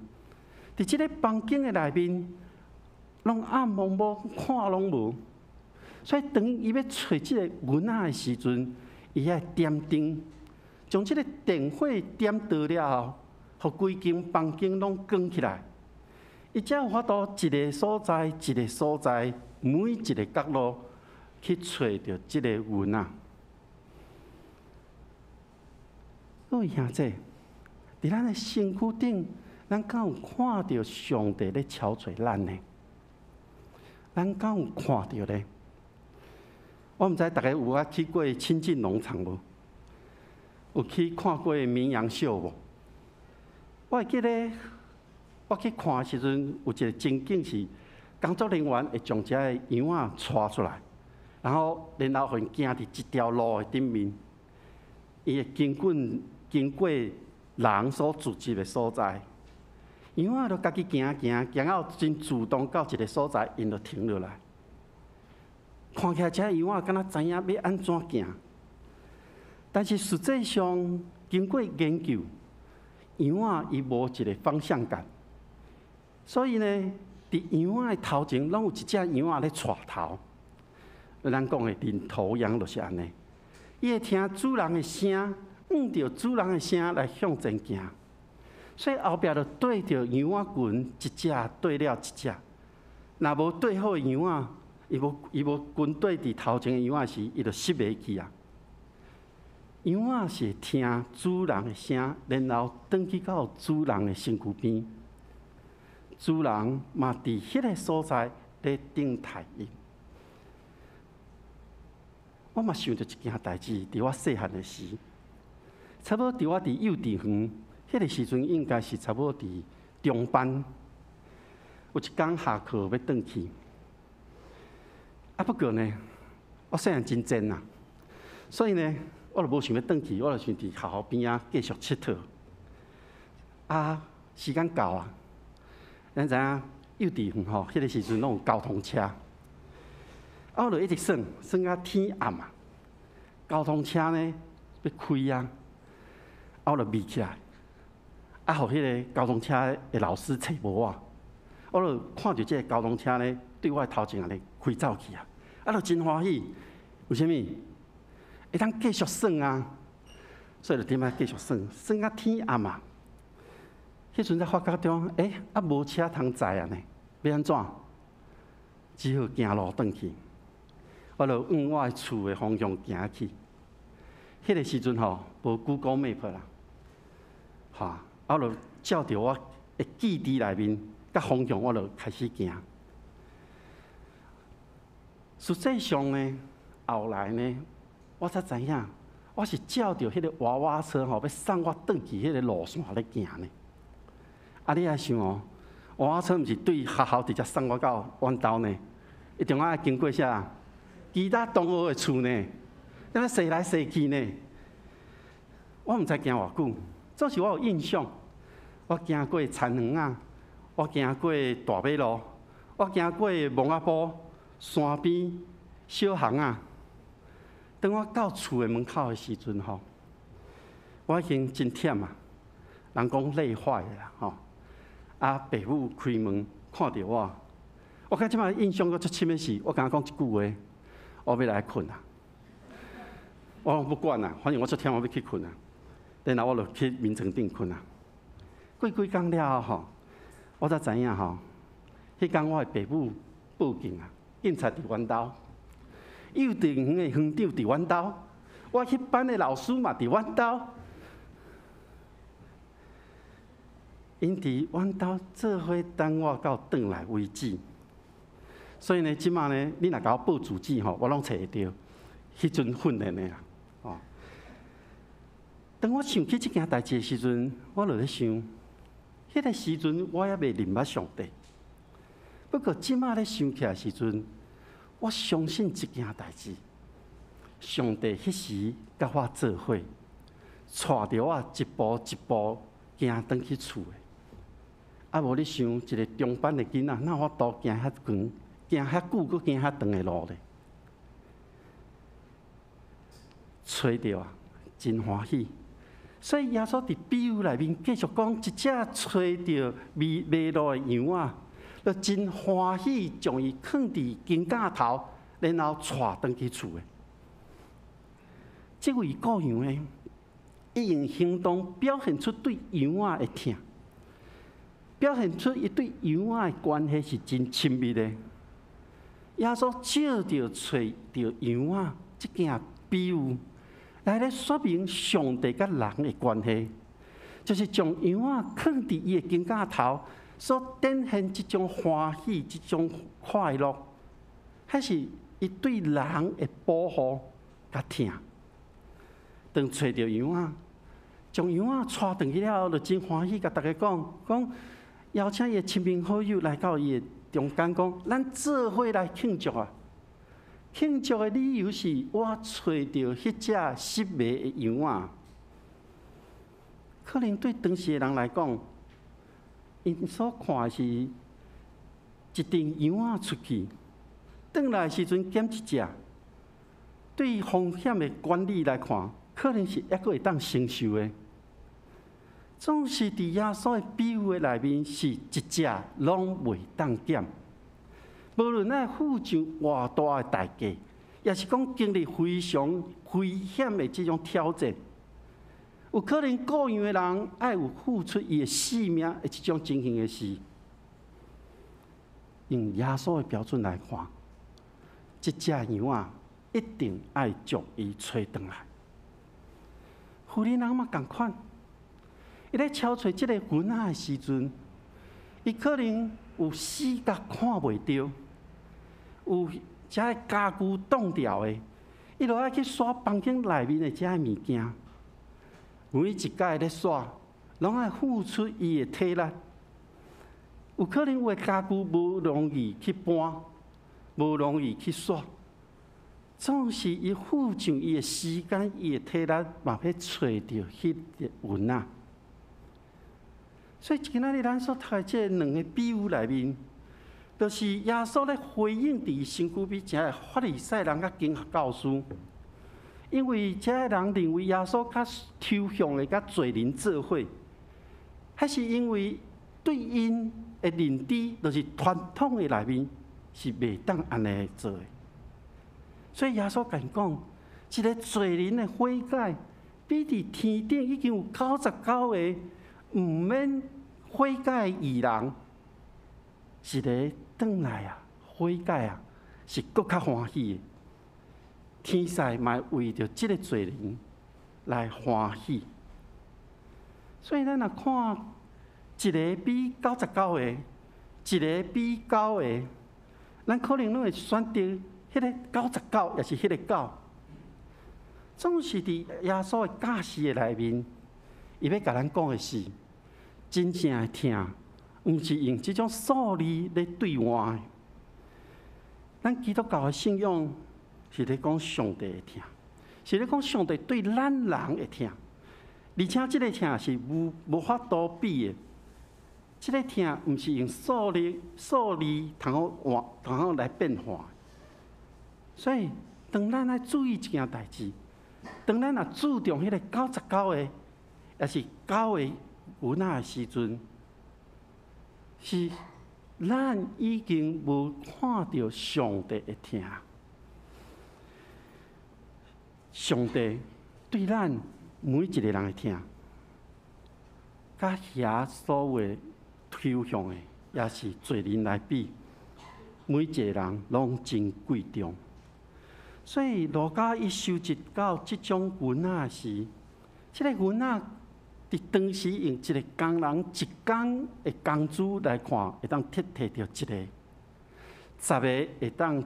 佇這个房間的內面，攏暗濛濛，看攏無。所以當伊欲揣這个囡仔的時陣，伊愛點燈，將這个電火點著了後，予規間房間攏光起來。伊才有法度一个所在一个所在，每一个角落去揣著這个囡仔。各位兄弟，佇咱的身軀頂，咱敢有看著上帝咧敲揣咱呢？咱敢有看著咧？我毋知大家有捌去過清境農場無？有去看過綿羊秀無？我會記得我去看的時陣，有一個情景是工作人員會將遮个羊仔帶出來，然後予𪜶行佇一條路的頂面，伊會經過人所聚集的所在，羊仔就家己行行行到真自動到一个所在，𪜶就停落來。看起來這羊仔敢若知影欲按怎行，但是實際上經過研究，羊仔伊無一个方向感，所以呢，佇羊仔的頭前攏有一隻羊仔咧帶頭。咱講的領頭羊就是按呢，伊會聽主人的聲，向著主人的聲來向前行，所以後壁就綴著羊仔群，一隻綴了一隻。若無綴好的羊仔，伊無跟綴佇頭前的羊仔時，伊就失袂去啊。羊仔是會聽主人的聲，然後轉去到主人的身軀邊。主人嘛佇彼个所在咧等待𪜶。我嘛想著一件代誌，佇我細漢的時，差不多佇我佇幼稚園，彼个時陣應該是差不多佇中班。有一工下課欲轉去，啊不過呢，我細漢真賤啊，所以呢，我就無想欲轉去，我就想佇學校邊仔繼續𨑨迌。啊，時間到啊，咱知影幼稚園吼，彼个時陣攏有交通車，啊，我就一直耍，耍到天暗啊。交通車呢欲開啊，啊，我就避起來，啊，予彼个交通車的老師揣無我，我就看著這个交通車呢對我的頭前按呢開走去啊，啊，就真歡喜，為啥物？會當繼續耍啊，所以就點仔繼續耍，耍到天暗啊。彼陣才發覺著，欸，啊無車通載啊呢，欲按怎？只好行路轉去。我就向我的厝的方向行去。彼个時陣吼，無 Google Map 啦，哈，啊，我就照著我的記憶內面，佮方向，我就開始行。實際上呢，後來呢，我才知影，我是照著彼个娃娃車吼，欲送我轉去彼个路線咧行呢。啊，你愛想哦，娃娃車毋是對學校直接送我到阮兜呢？伊中間愛經過啥？其他同學的厝呢？踮咧踅來踅去呢？我毋知行偌久，總是我有印象，我行過田園仔，我行過大馬路，我行過墓仔埔山邊小巷仔。當我到厝的門口的時陣吼，我已經真忝啊！人講累壞啦吼。啊，爸母開門看著我，我到這擺印象閣足深的是，我敢若講一句話，我欲來睏啊！我講不管啦，反正我足忝，我欲去睏啊。然後我就去眠床頂睏啊。過幾工了後吼，我才知影吼，彼工我的爸母報警啊，警察佇阮兜，幼稚園的園長佇阮兜，我彼班的老師嘛佇阮兜。𪜶佇阮兜做伙等我到轉來為止，所以呢，這擺呢，你若共我報住址吼，我攏揣會著。彼陣訓練的啦，哦。當我想起這件代誌的時陣，我就咧想，彼个時陣我猶未認捌上帝。不過這擺咧想起來時陣，我相信這件代誌，上帝彼時佮我做伙，帶著我一步一步行轉去厝的。啊，無你想一個中班的囡仔，哪有法度行遐遠、行遐久、閣行遐長的路咧？揣著啊，真歡喜。所以耶穌佇比喻內面繼續講，一隻揣著迷迷路的羊仔，就真歡喜，將伊囥佇肩胛頭，然後帶轉去厝的。這位顧羊的，伊用行動表現出對羊仔的疼，表現出伊對羊仔的關係是真親密的。耶穌借著揣著羊仔這件比喻，來咧說明上帝佮人的關係，就是將羊仔囥佇伊的肩胛頭，所展現這種歡喜、這種快樂，彼是伊對人的保護佮疼。當揣著羊仔，將羊仔帶轉去了後，就真歡喜，共大家講講，邀請伊的親朋好友來到伊的中間，講咱做伙來慶祝啊！慶祝的理由是我揣著彼隻失迷的羊仔。可能對當時的人來講，𪜶所看的是一陣羊仔出去，轉來的時陣減一隻。對風險的管理來看，可能是猶閣會當承受的。總是佇耶穌的比喻的內面，是一隻攏袂當減。無論愛付上偌大的代價，抑是講經歷非常危險的這種挑戰，有可能顧羊的人愛有付出伊的性命的這種情形的時，用耶穌的標準來看，這隻羊仔一定愛將伊揣轉來。婦人人嘛仝款，伊咧敲揣這個銀仔的時陣，伊可能有死角看袂著，有遮个家具擋掉的，伊就愛去刷房間內面的遮个物件。每一擺咧刷，攏愛付出伊的體力。有可能有的家具無容易去搬，無容易去刷，總是伊付上伊的時間、伊的體力，嘛欲揣著彼个銀仔。所以今仔日咱所讀的這兩个比喻內面，就是耶穌咧回應佇身軀邊遮个法利賽人佮經學教師，因為遮个人認為耶穌較抽象的佮罪人做伙，彼是因為對𪜶的認知，就是傳統的內面是袂當按呢做的。所以耶穌共𪜶講，一个罪人的悔改，比佇天頂已經有99个毋免悔改的義人，一个轉來啊，悔改啊，是閣較歡喜的。天使嘛會為著這个罪人來歡喜。所以咱若看一个比99个，一个比九个，咱可能攏會選擇彼个99，抑是彼个九。總是佇耶穌的教示的內面，伊欲共咱講的是，真正的疼，毋是用這種數字咧兌換的。咱基督教的信仰是咧講上帝的疼，是咧講上帝對咱人的疼，而且這个疼是無無法度比的。這个疼毋是用數字數字通好換，通好來變化。所以，當咱愛注意一件代誌，當咱若注重彼个99个，抑是九个銀仔的時陣，是咱已經無看著上帝的疼。上帝對咱每一個人的疼，佮遐所有抽象的，抑是罪人來比，每一個人攏真貴重。所以，路加伊收集到這種銀仔時，這个銀仔佇當時用一个工人一工的工資來看，會當提提著一个，十个會當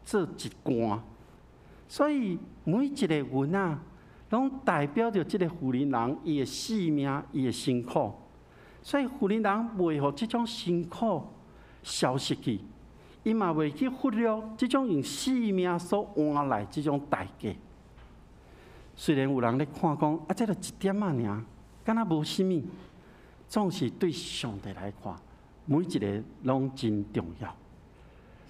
做一罐。所以每一个銀仔，攏代表著這个婦人人伊的性命、伊的辛苦。所以婦人人袂予這種辛苦消失去，伊嘛袂去忽略這種用性命所換來這種代價。雖然有人咧看講，啊，這就一點仔爾，敢若無啥物，總是對上帝來看，每一个攏真重要。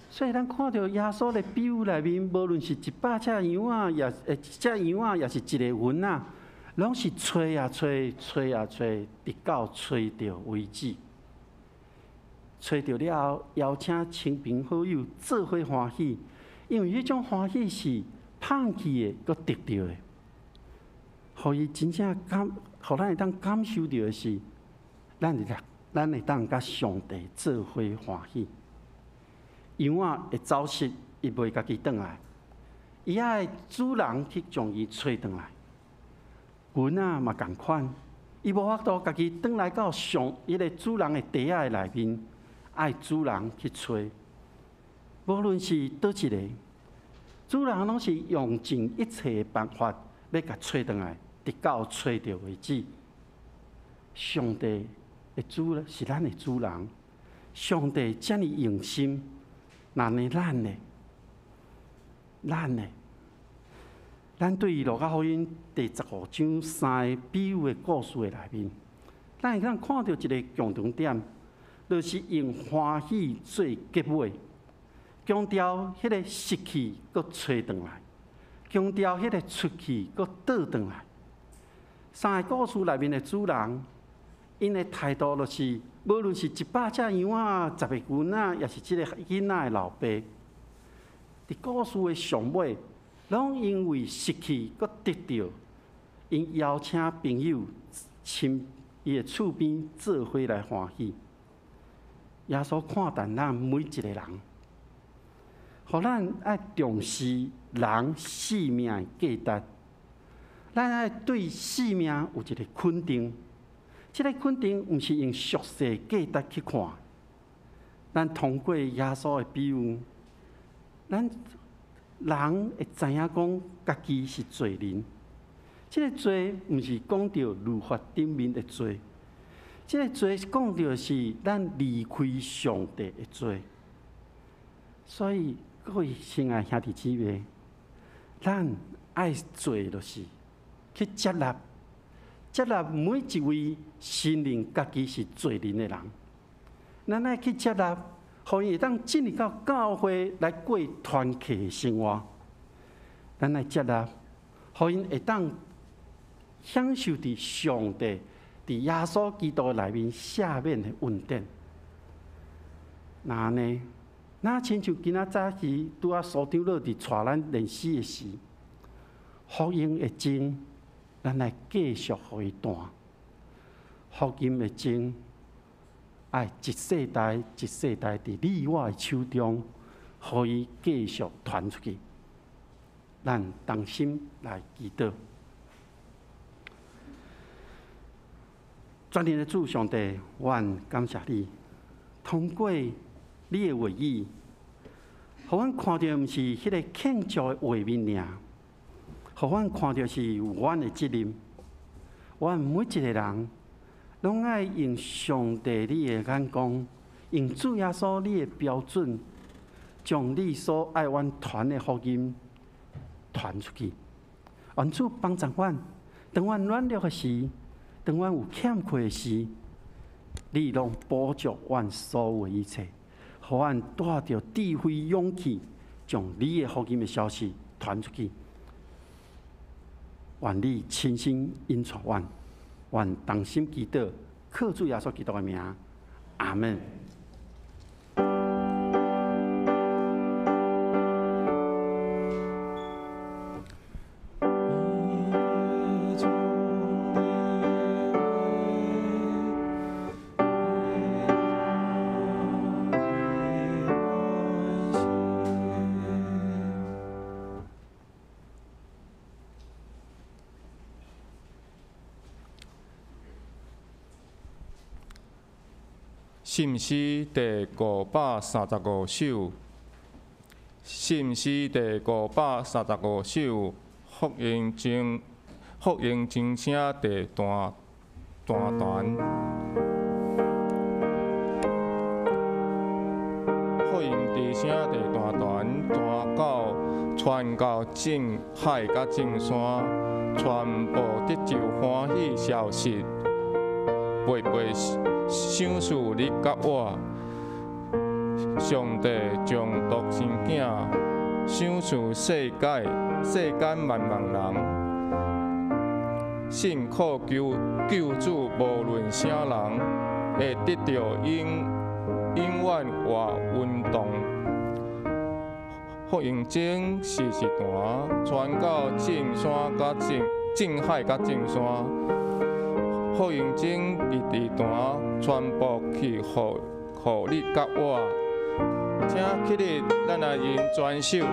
所以咱看著耶穌的比喻內面，無論是100隻羊仔，也一隻羊仔，也是一個銀仔，攏是揣啊揣，揣啊揣，直到揣著為止。揣著了後，邀請親朋好友做伙歡喜，因為彼種歡喜是放棄的，閣得著的，予伊真正感，予咱會當感受著的是，咱會當佮上帝做伙歡喜。羊仔會走失，伊袂家己轉來，伊愛主人去將伊揣轉來。銀仔嘛仝款，伊無法度家己轉來到上彼個主人的袋仔的內面，愛主人去揣。無論是佗一个，主人攏是用盡一切的辦法，欲共揣轉來，直到揣著為止。上帝的主是咱的主人，上帝遮爾用心。那呢？咱呢？咱對路加福音第15章三个比喻的故事的內面，咱會當看著一个共同點，就是用歡喜做結尾，強調彼个失去閣揣轉來，強調彼个出去閣倒轉來。三个故事內面的主人，𪜶的態度就是，無論是100隻羊仔、10個銀仔，抑是這个囡仔的老爸，佇故事的上尾，攏因為失去閣得著，𪜶邀請朋友親伊的厝邊做伙來歡喜。耶穌看重咱每一个人，予咱愛重視人性命的價值，咱愛對性命有一个肯定。這个肯定毋是用俗世價值去看，咱通過耶穌的比喻，咱人會知影講家己是罪人。這个罪毋是講著律法頂面的罪，這个罪講著是咱離開上帝的罪。所以各位親愛兄弟姊妹，咱愛做就是去接納。接納每一位承認家己是罪人的人，咱愛去接納，予伊會當進入到教會來過團契的生活。咱愛接納，予𪜶會當享受佇上帝、佇耶穌基督內面赦免的恩典。若按呢，若親像今仔早起拄仔蘇長老佇帶咱練詩的時，福音的種，咱來繼續予伊傳。福音的種，愛一世代一世代佇你我的手中，予伊繼續傳出去。咱同心來祈禱。全能的主上帝，阮感謝你，通過你的話語，予阮看著毋是彼个慶祝的畫面爾，予阮看著是阮的責任。阮每一个人，攏愛用上帝你的眼光，用主耶穌你的標準，將你所愛阮傳的福音傳出去。願主幫助阮，當阮軟弱的時，當阮有欠缺的時，你攏補足阮所有的一切，予阮帶著智慧、勇氣，將你的福音的消息傳出去。願你親身引帶阮，願同心祈禱，靠主耶穌基督的名，阿們。信詩第535首，信詩第535首，福音真，福音真聲第段段段，福音真聲第段段，傳到傳到眾海佮眾山，傳播得救歡喜消息，白白。賞賜你佮我。上帝將獨生囝賞賜世界，世間萬萬人，信靠救救主，無論啥人，會得著永永遠活運動。福音經時時傳，傳到眾山佮眾眾海佮眾山。福音經直直傳，傳播去予予你佮我。請起立，咱來認全守。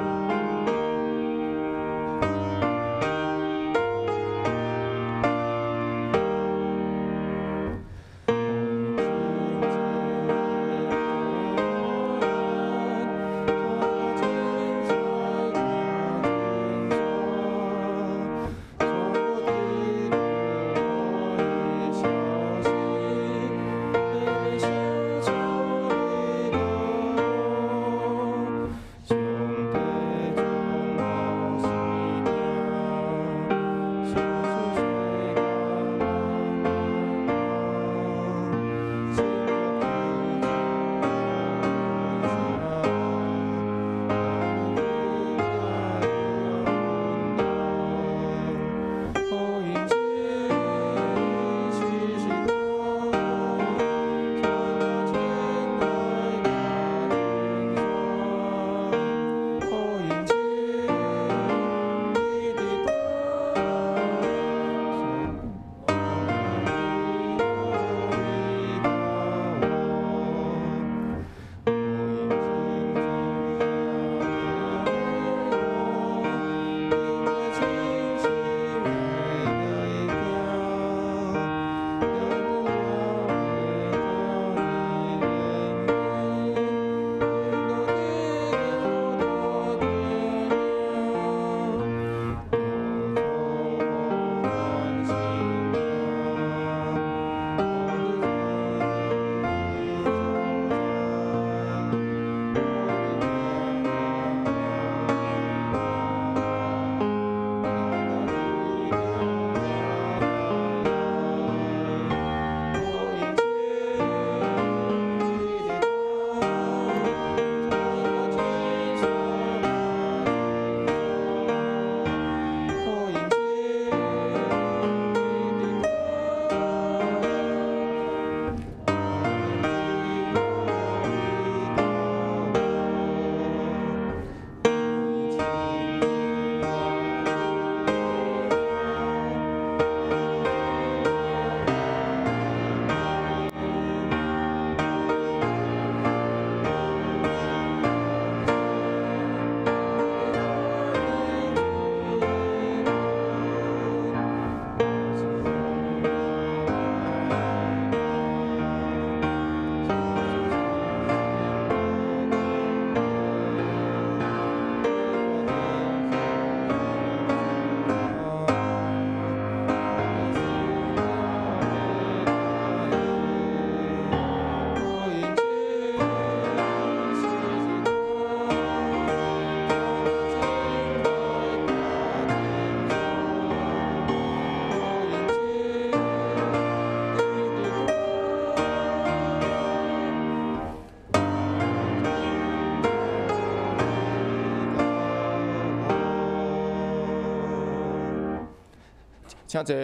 請坐。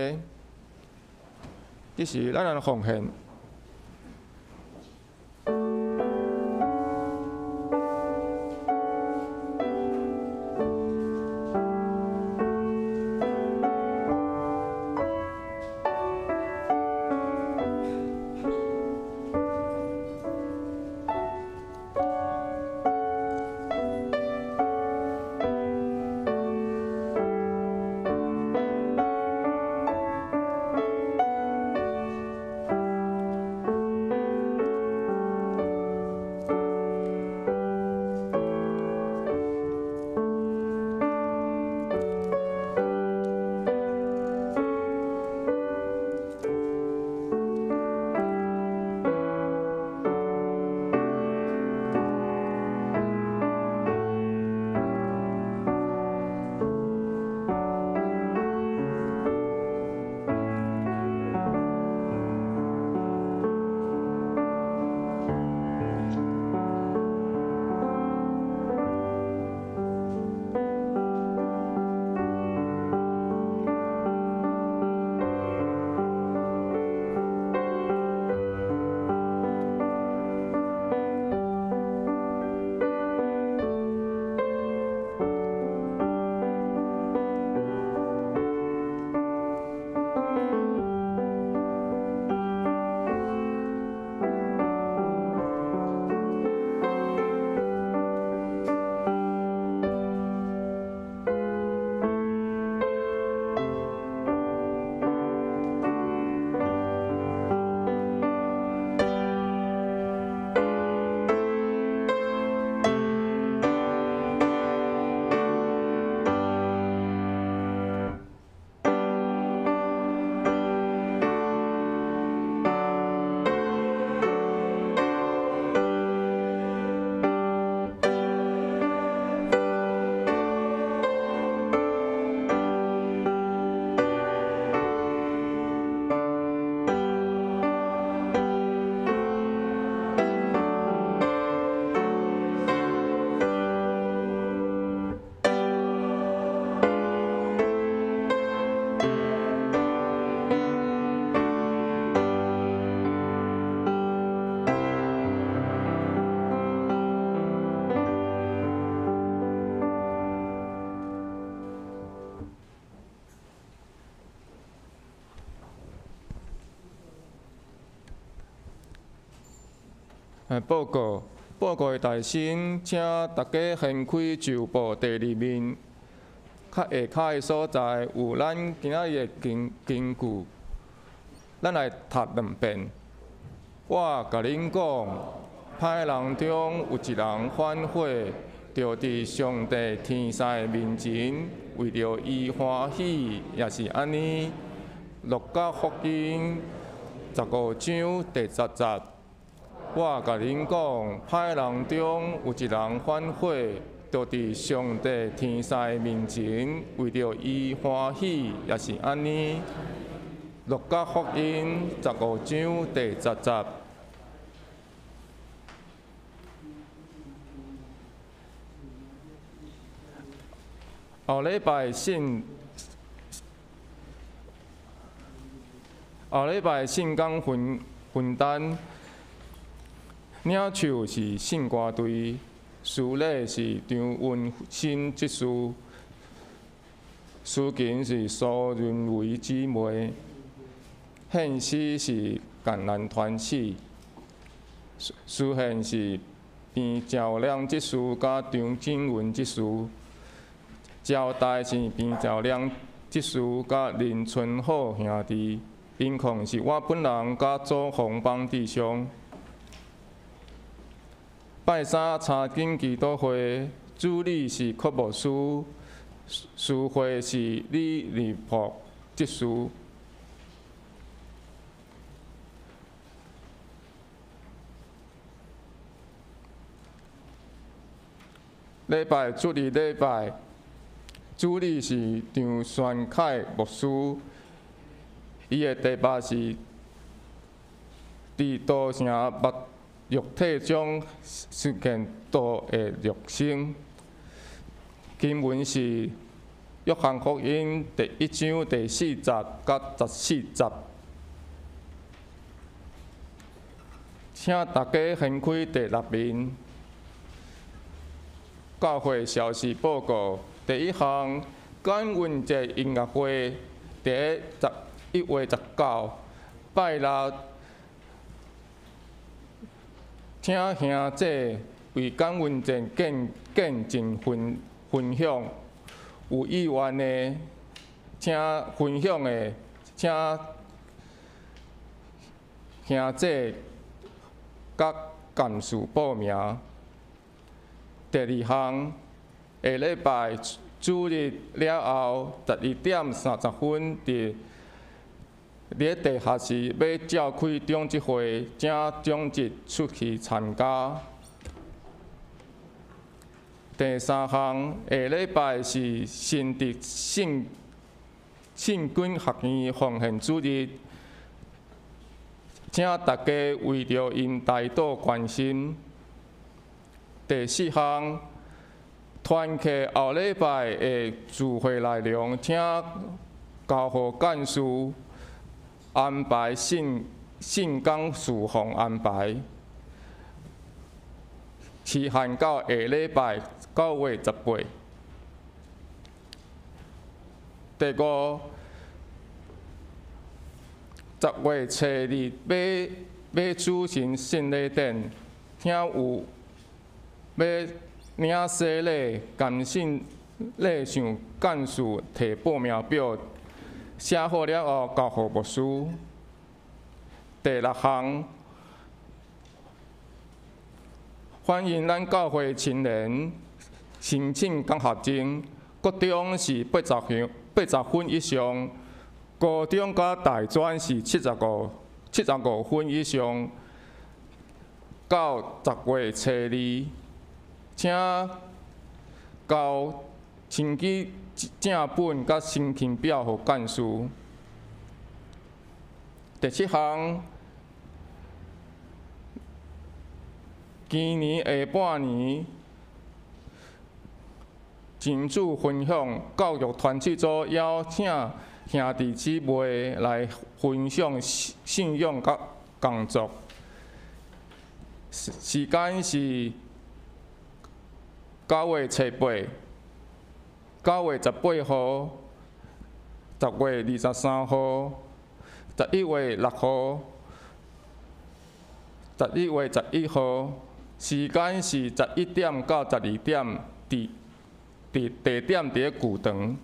這是咱的奉獻。報告，報告的大先，請大家掀開舊報第二面，較下跤的所在有咱今仔日的經句，咱來讀兩遍。我共恁講，歹人中有一人反悔，就佇上帝天使面前，為著伊歡喜，也是按呢。路加福音15章第10節。我共恁講，歹人中有一人反悔，就佇上帝天使面前，為著伊歡喜，也是按呢。路加福音15章第10節。後禮拜聖工分擔。領袖是聖歌隊，司禮是張文新執事，司琴是蘇潤維姊妹，獻詩是贛南團契，司獻是邊兆良執事佮張景文執事，招待是邊兆良執事佮林春好兄弟，音控是我本人佮周鴻邦弟兄。拜三查經祈禱會，主禮是柯牧師，司會是李立博執事。禮拜主日禮拜，主禮是張宣凱牧師，伊的題目是佇道成肉肉體中實現道的肉身。經文是約翰福音第1章第4節佮14節。請大家掀開第6面。教會消息報告第一項，感恩節音樂會，佇11月19拜六。請兄姐為感恩節見證分享，有意願的，請分享的，請兄姐佮幹事報名。第二項，下禮拜主日了後11點30分，佇地下室欲召開長執會，請長執出席參加。第三項，下禮拜是新竹聖經學院奉獻主日，請大家為著𪜶代禱關心。第四項，團契後禮拜的聚會內容，請交予幹事安排聖工事奉安排，期限到下禮拜9月18。第五，10月初日欲舉行聖禮典，請有欲領洗禮、堅信禮向幹事提報名表，寫好了後交予牧師。第六項，歡迎咱教會青年申請獎學金，國中是80分以上，高中佮大專是75分以上，到10月初2，請交親記正本佮申請表予幹事。第七項，今年下半年，真主分享教育團契組邀請兄弟姊妹來分享信仰佮工作。時間是9月初8、9月18號、10月23號、11月6號、11月11號，時間是11點到12點，佇地點佇咧球場。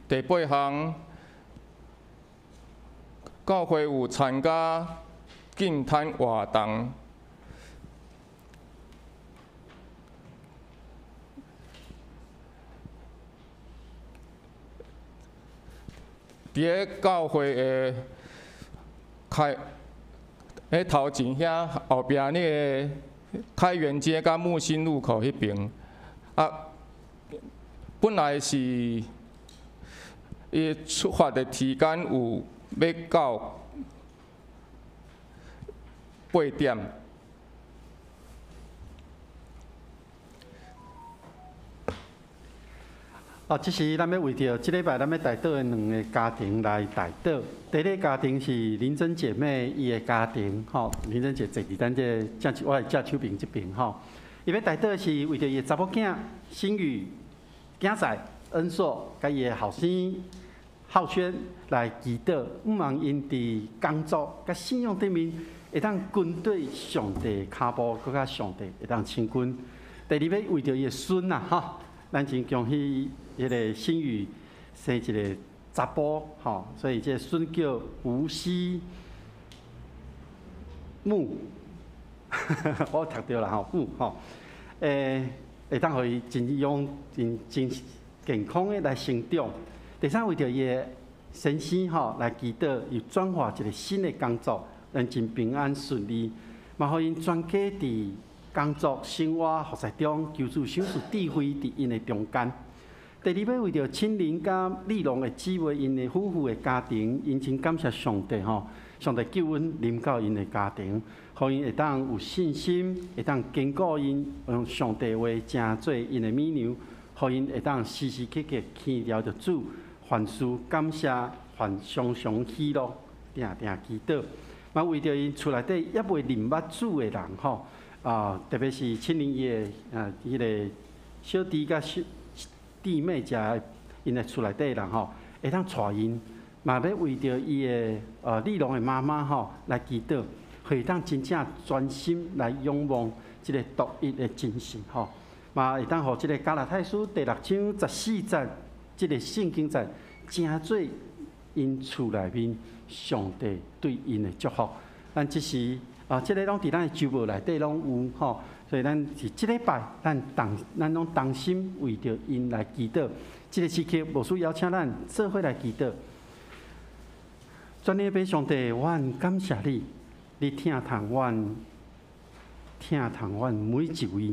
第八項，教會有參加淨灘活動。佇咧教會的開，彼頭前遐後壁那个開元街佮木星路口彼爿，啊，本來是伊出發的時間有欲到8點。哦，這是咱欲為著這禮拜咱欲代禱的兩个家庭來代禱。第一个家庭是林珍姐妹伊的家庭，吼，林珍姐坐佇咱這个正手，我的正手爿這爿，吼。伊欲代禱是為著伊的查某囝新宇、囝婿恩碩，佮伊的後生浩軒來祈禱，向望𪜶佇工作佮信仰頂面會當跟對上帝跤步，閣佮上帝會當親近。第二欲為著伊的孫啊，吼，咱真恭喜彼个新宇生一个查埔，吼，所以這个孫叫吳希木，我讀著啦吼，木吼，會當予伊真勇、真真健康的來成長。第三，為著伊的先生吼來祈禱，又轉換一个新的工作，咱真平安順利，嘛予𪜶全家佇工作、生活、服侍中，求主賞賜智慧佇𪜶的中間。第二欲為著親鄰佮麗龍的姊妹，𪜶的夫婦的家庭，𪜶真感謝上帝吼，上帝救恩臨到𪜶的家庭，予𪜶會當有信心，會當堅固𪜶，用上帝話成做𪜶的乳娘，予𪜶會當時時刻刻牽牢著主，凡事感謝，凡常常喜樂，定定祈禱。嘛為著𪜶厝內底猶未認捌主的人吼，啊，特別是親鄰伊的啊，彼个小弟佮小弟妹遮𪜶的厝內底人吼，會當帶𪜶，嘛欲為著伊的麗龍的媽媽吼來祈禱，會當真正專心來仰望這个獨一的真神吼，嘛會當予這个加拉太書第六章14節這个聖經節，成做𪜶厝內面上帝對𪜶的祝福。咱這時啊，這个攏佇咱的週報內底攏有吼。所以咱是這禮拜，咱攏同心為著𪜶來祈禱。這个時刻，牧師邀請咱做伙來祈禱。全能的上帝，阮感謝你，你疼痛阮，疼痛阮每一位。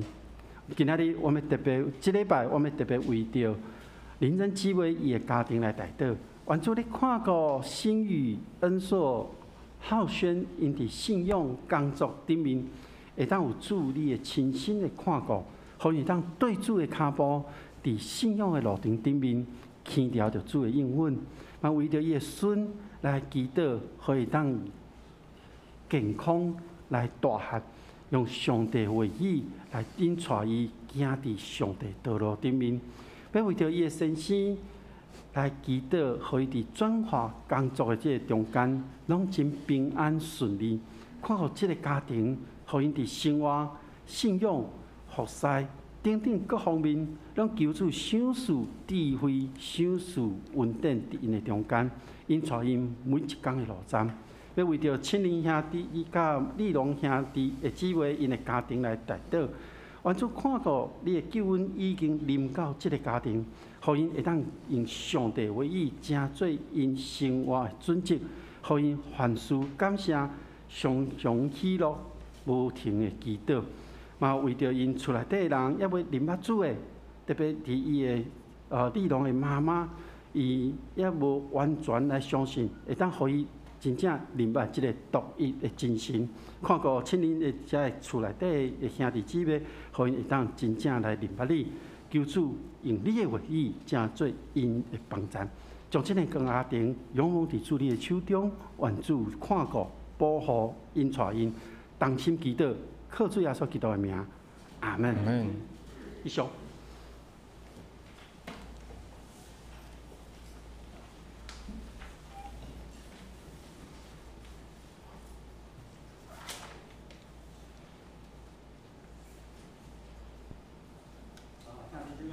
今仔日我們特別，這禮拜我們特別為著林珍姊妹伊的家庭來代禱。願主你看顧新宇、恩碩、浩軒，𪜶佇信仰工作頂面，會當有主你的親身的看顧，予𪜶會當對主的跤步，佇信仰的路程頂面牽牢著主的應允，嘛為著伊的孫來祈禱，予伊當健康來大漢，用上帝話語來引帶伊行佇上帝道路頂面，欲為著伊的先生來祈禱，予伊佇轉化工作的這个中間，攏真平安順利，看顧這个家庭。予𪜶佇生活、信仰、服侍等等各方面，攏求主賞賜智慧、賞賜恩典佇𪜶的中間，𪜶帶𪜶每一工的路程，欲為著親鄰兄弟伊佮麗龍兄弟的姊妹𪜶的家庭來代禱。願主看顧你的救恩已經臨到這个家庭，予𪜶會當用上帝話語成做𪜶生活的準則，予𪜶凡事感謝，常常喜樂。無停的祈禱，嘛為著𪜶厝內底人猶未認捌主的，特別佇伊的麗龍的媽媽，伊猶無完全來相信，會當予伊真正認捌這个獨一的真神。看顧親鄰的遮个厝內底的兄弟姊妹，予𪜶會當真正來認捌你，求主用你的話語，成做𪜶的幫贊，將這个家庭仰望佇主你的手中，願主看顧保護𪜶帶𪜶。同心祈禱，靠主耶穌基督的名，阿門。以上。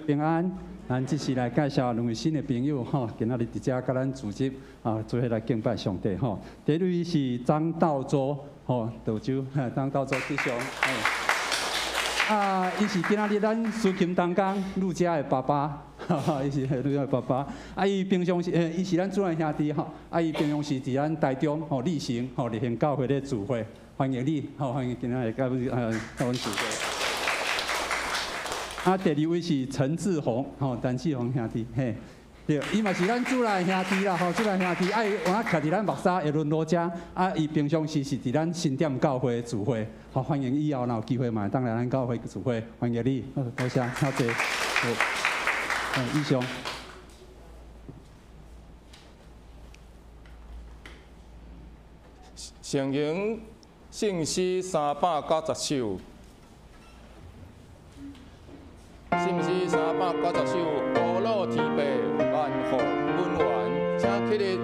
平安。咱這是來介紹兩位新的朋友吼，今仔日佇遮佮咱組織啊，做伙來敬拜上帝吼。第一位是張道洲吼，道洲，張道洲弟兄。啊，伊是今仔日咱司琴同工路加的爸爸，伊是路加的爸爸。啊，伊平常時，伊是咱主任兄弟吼。啊，伊平常時佇咱台中吼立行吼立行教會咧聚會，歡迎你，吼歡迎今仔日佮阮聚會。啊，第二位是陳志宏，吼，陳志宏兄弟，嘿，對，伊嘛是咱主內兄弟啦，吼，主內兄弟，啊，伊有影徛佇咱木沙的崙路遮，啊，伊平常時是佇咱新店教會聚會，好，歡迎以後若有機會嘛，當來咱教會聚會，歡迎你，多謝，多謝，好，以上。聖經聖詩390首。聖詩390首，阿樂天父，萬福本源，請起立。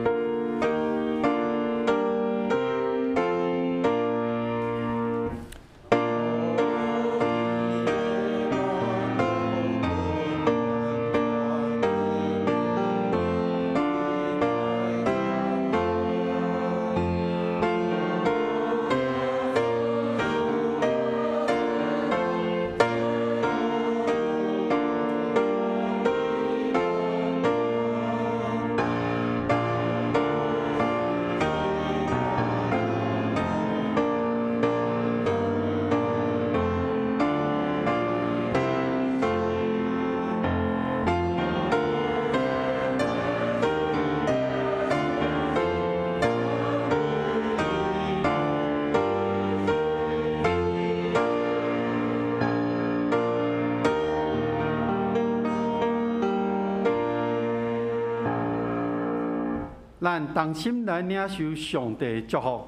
咱同心來領受上帝的祝福，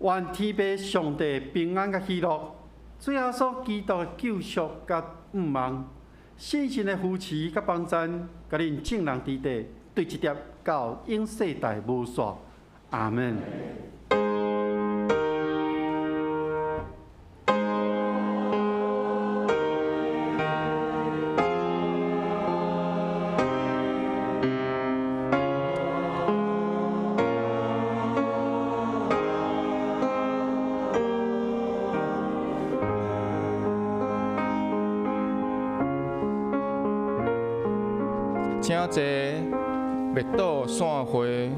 願天父上帝平安佮喜樂，主耶穌基督的救贖佮盼望，聖神的扶持佮幫贊，佮恁眾人佇底，對這粒到永世代無煞。阿門。請坐，默禱散會。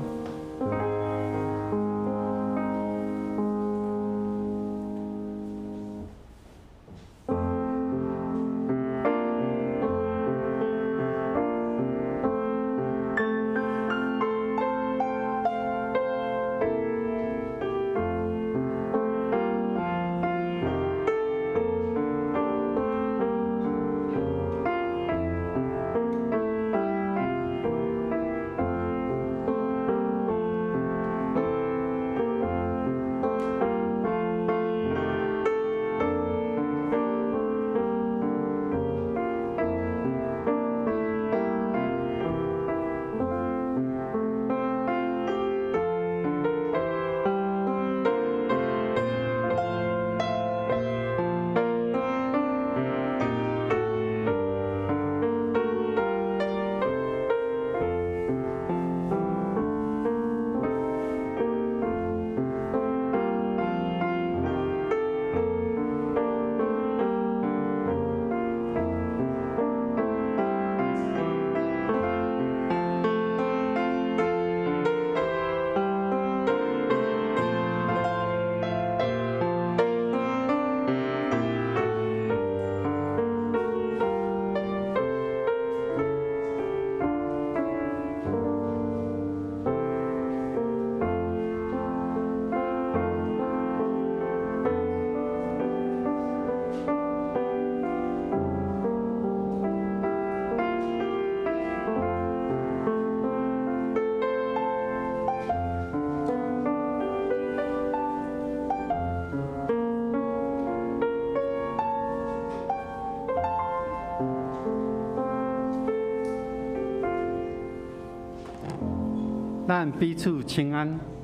咱彼此請安。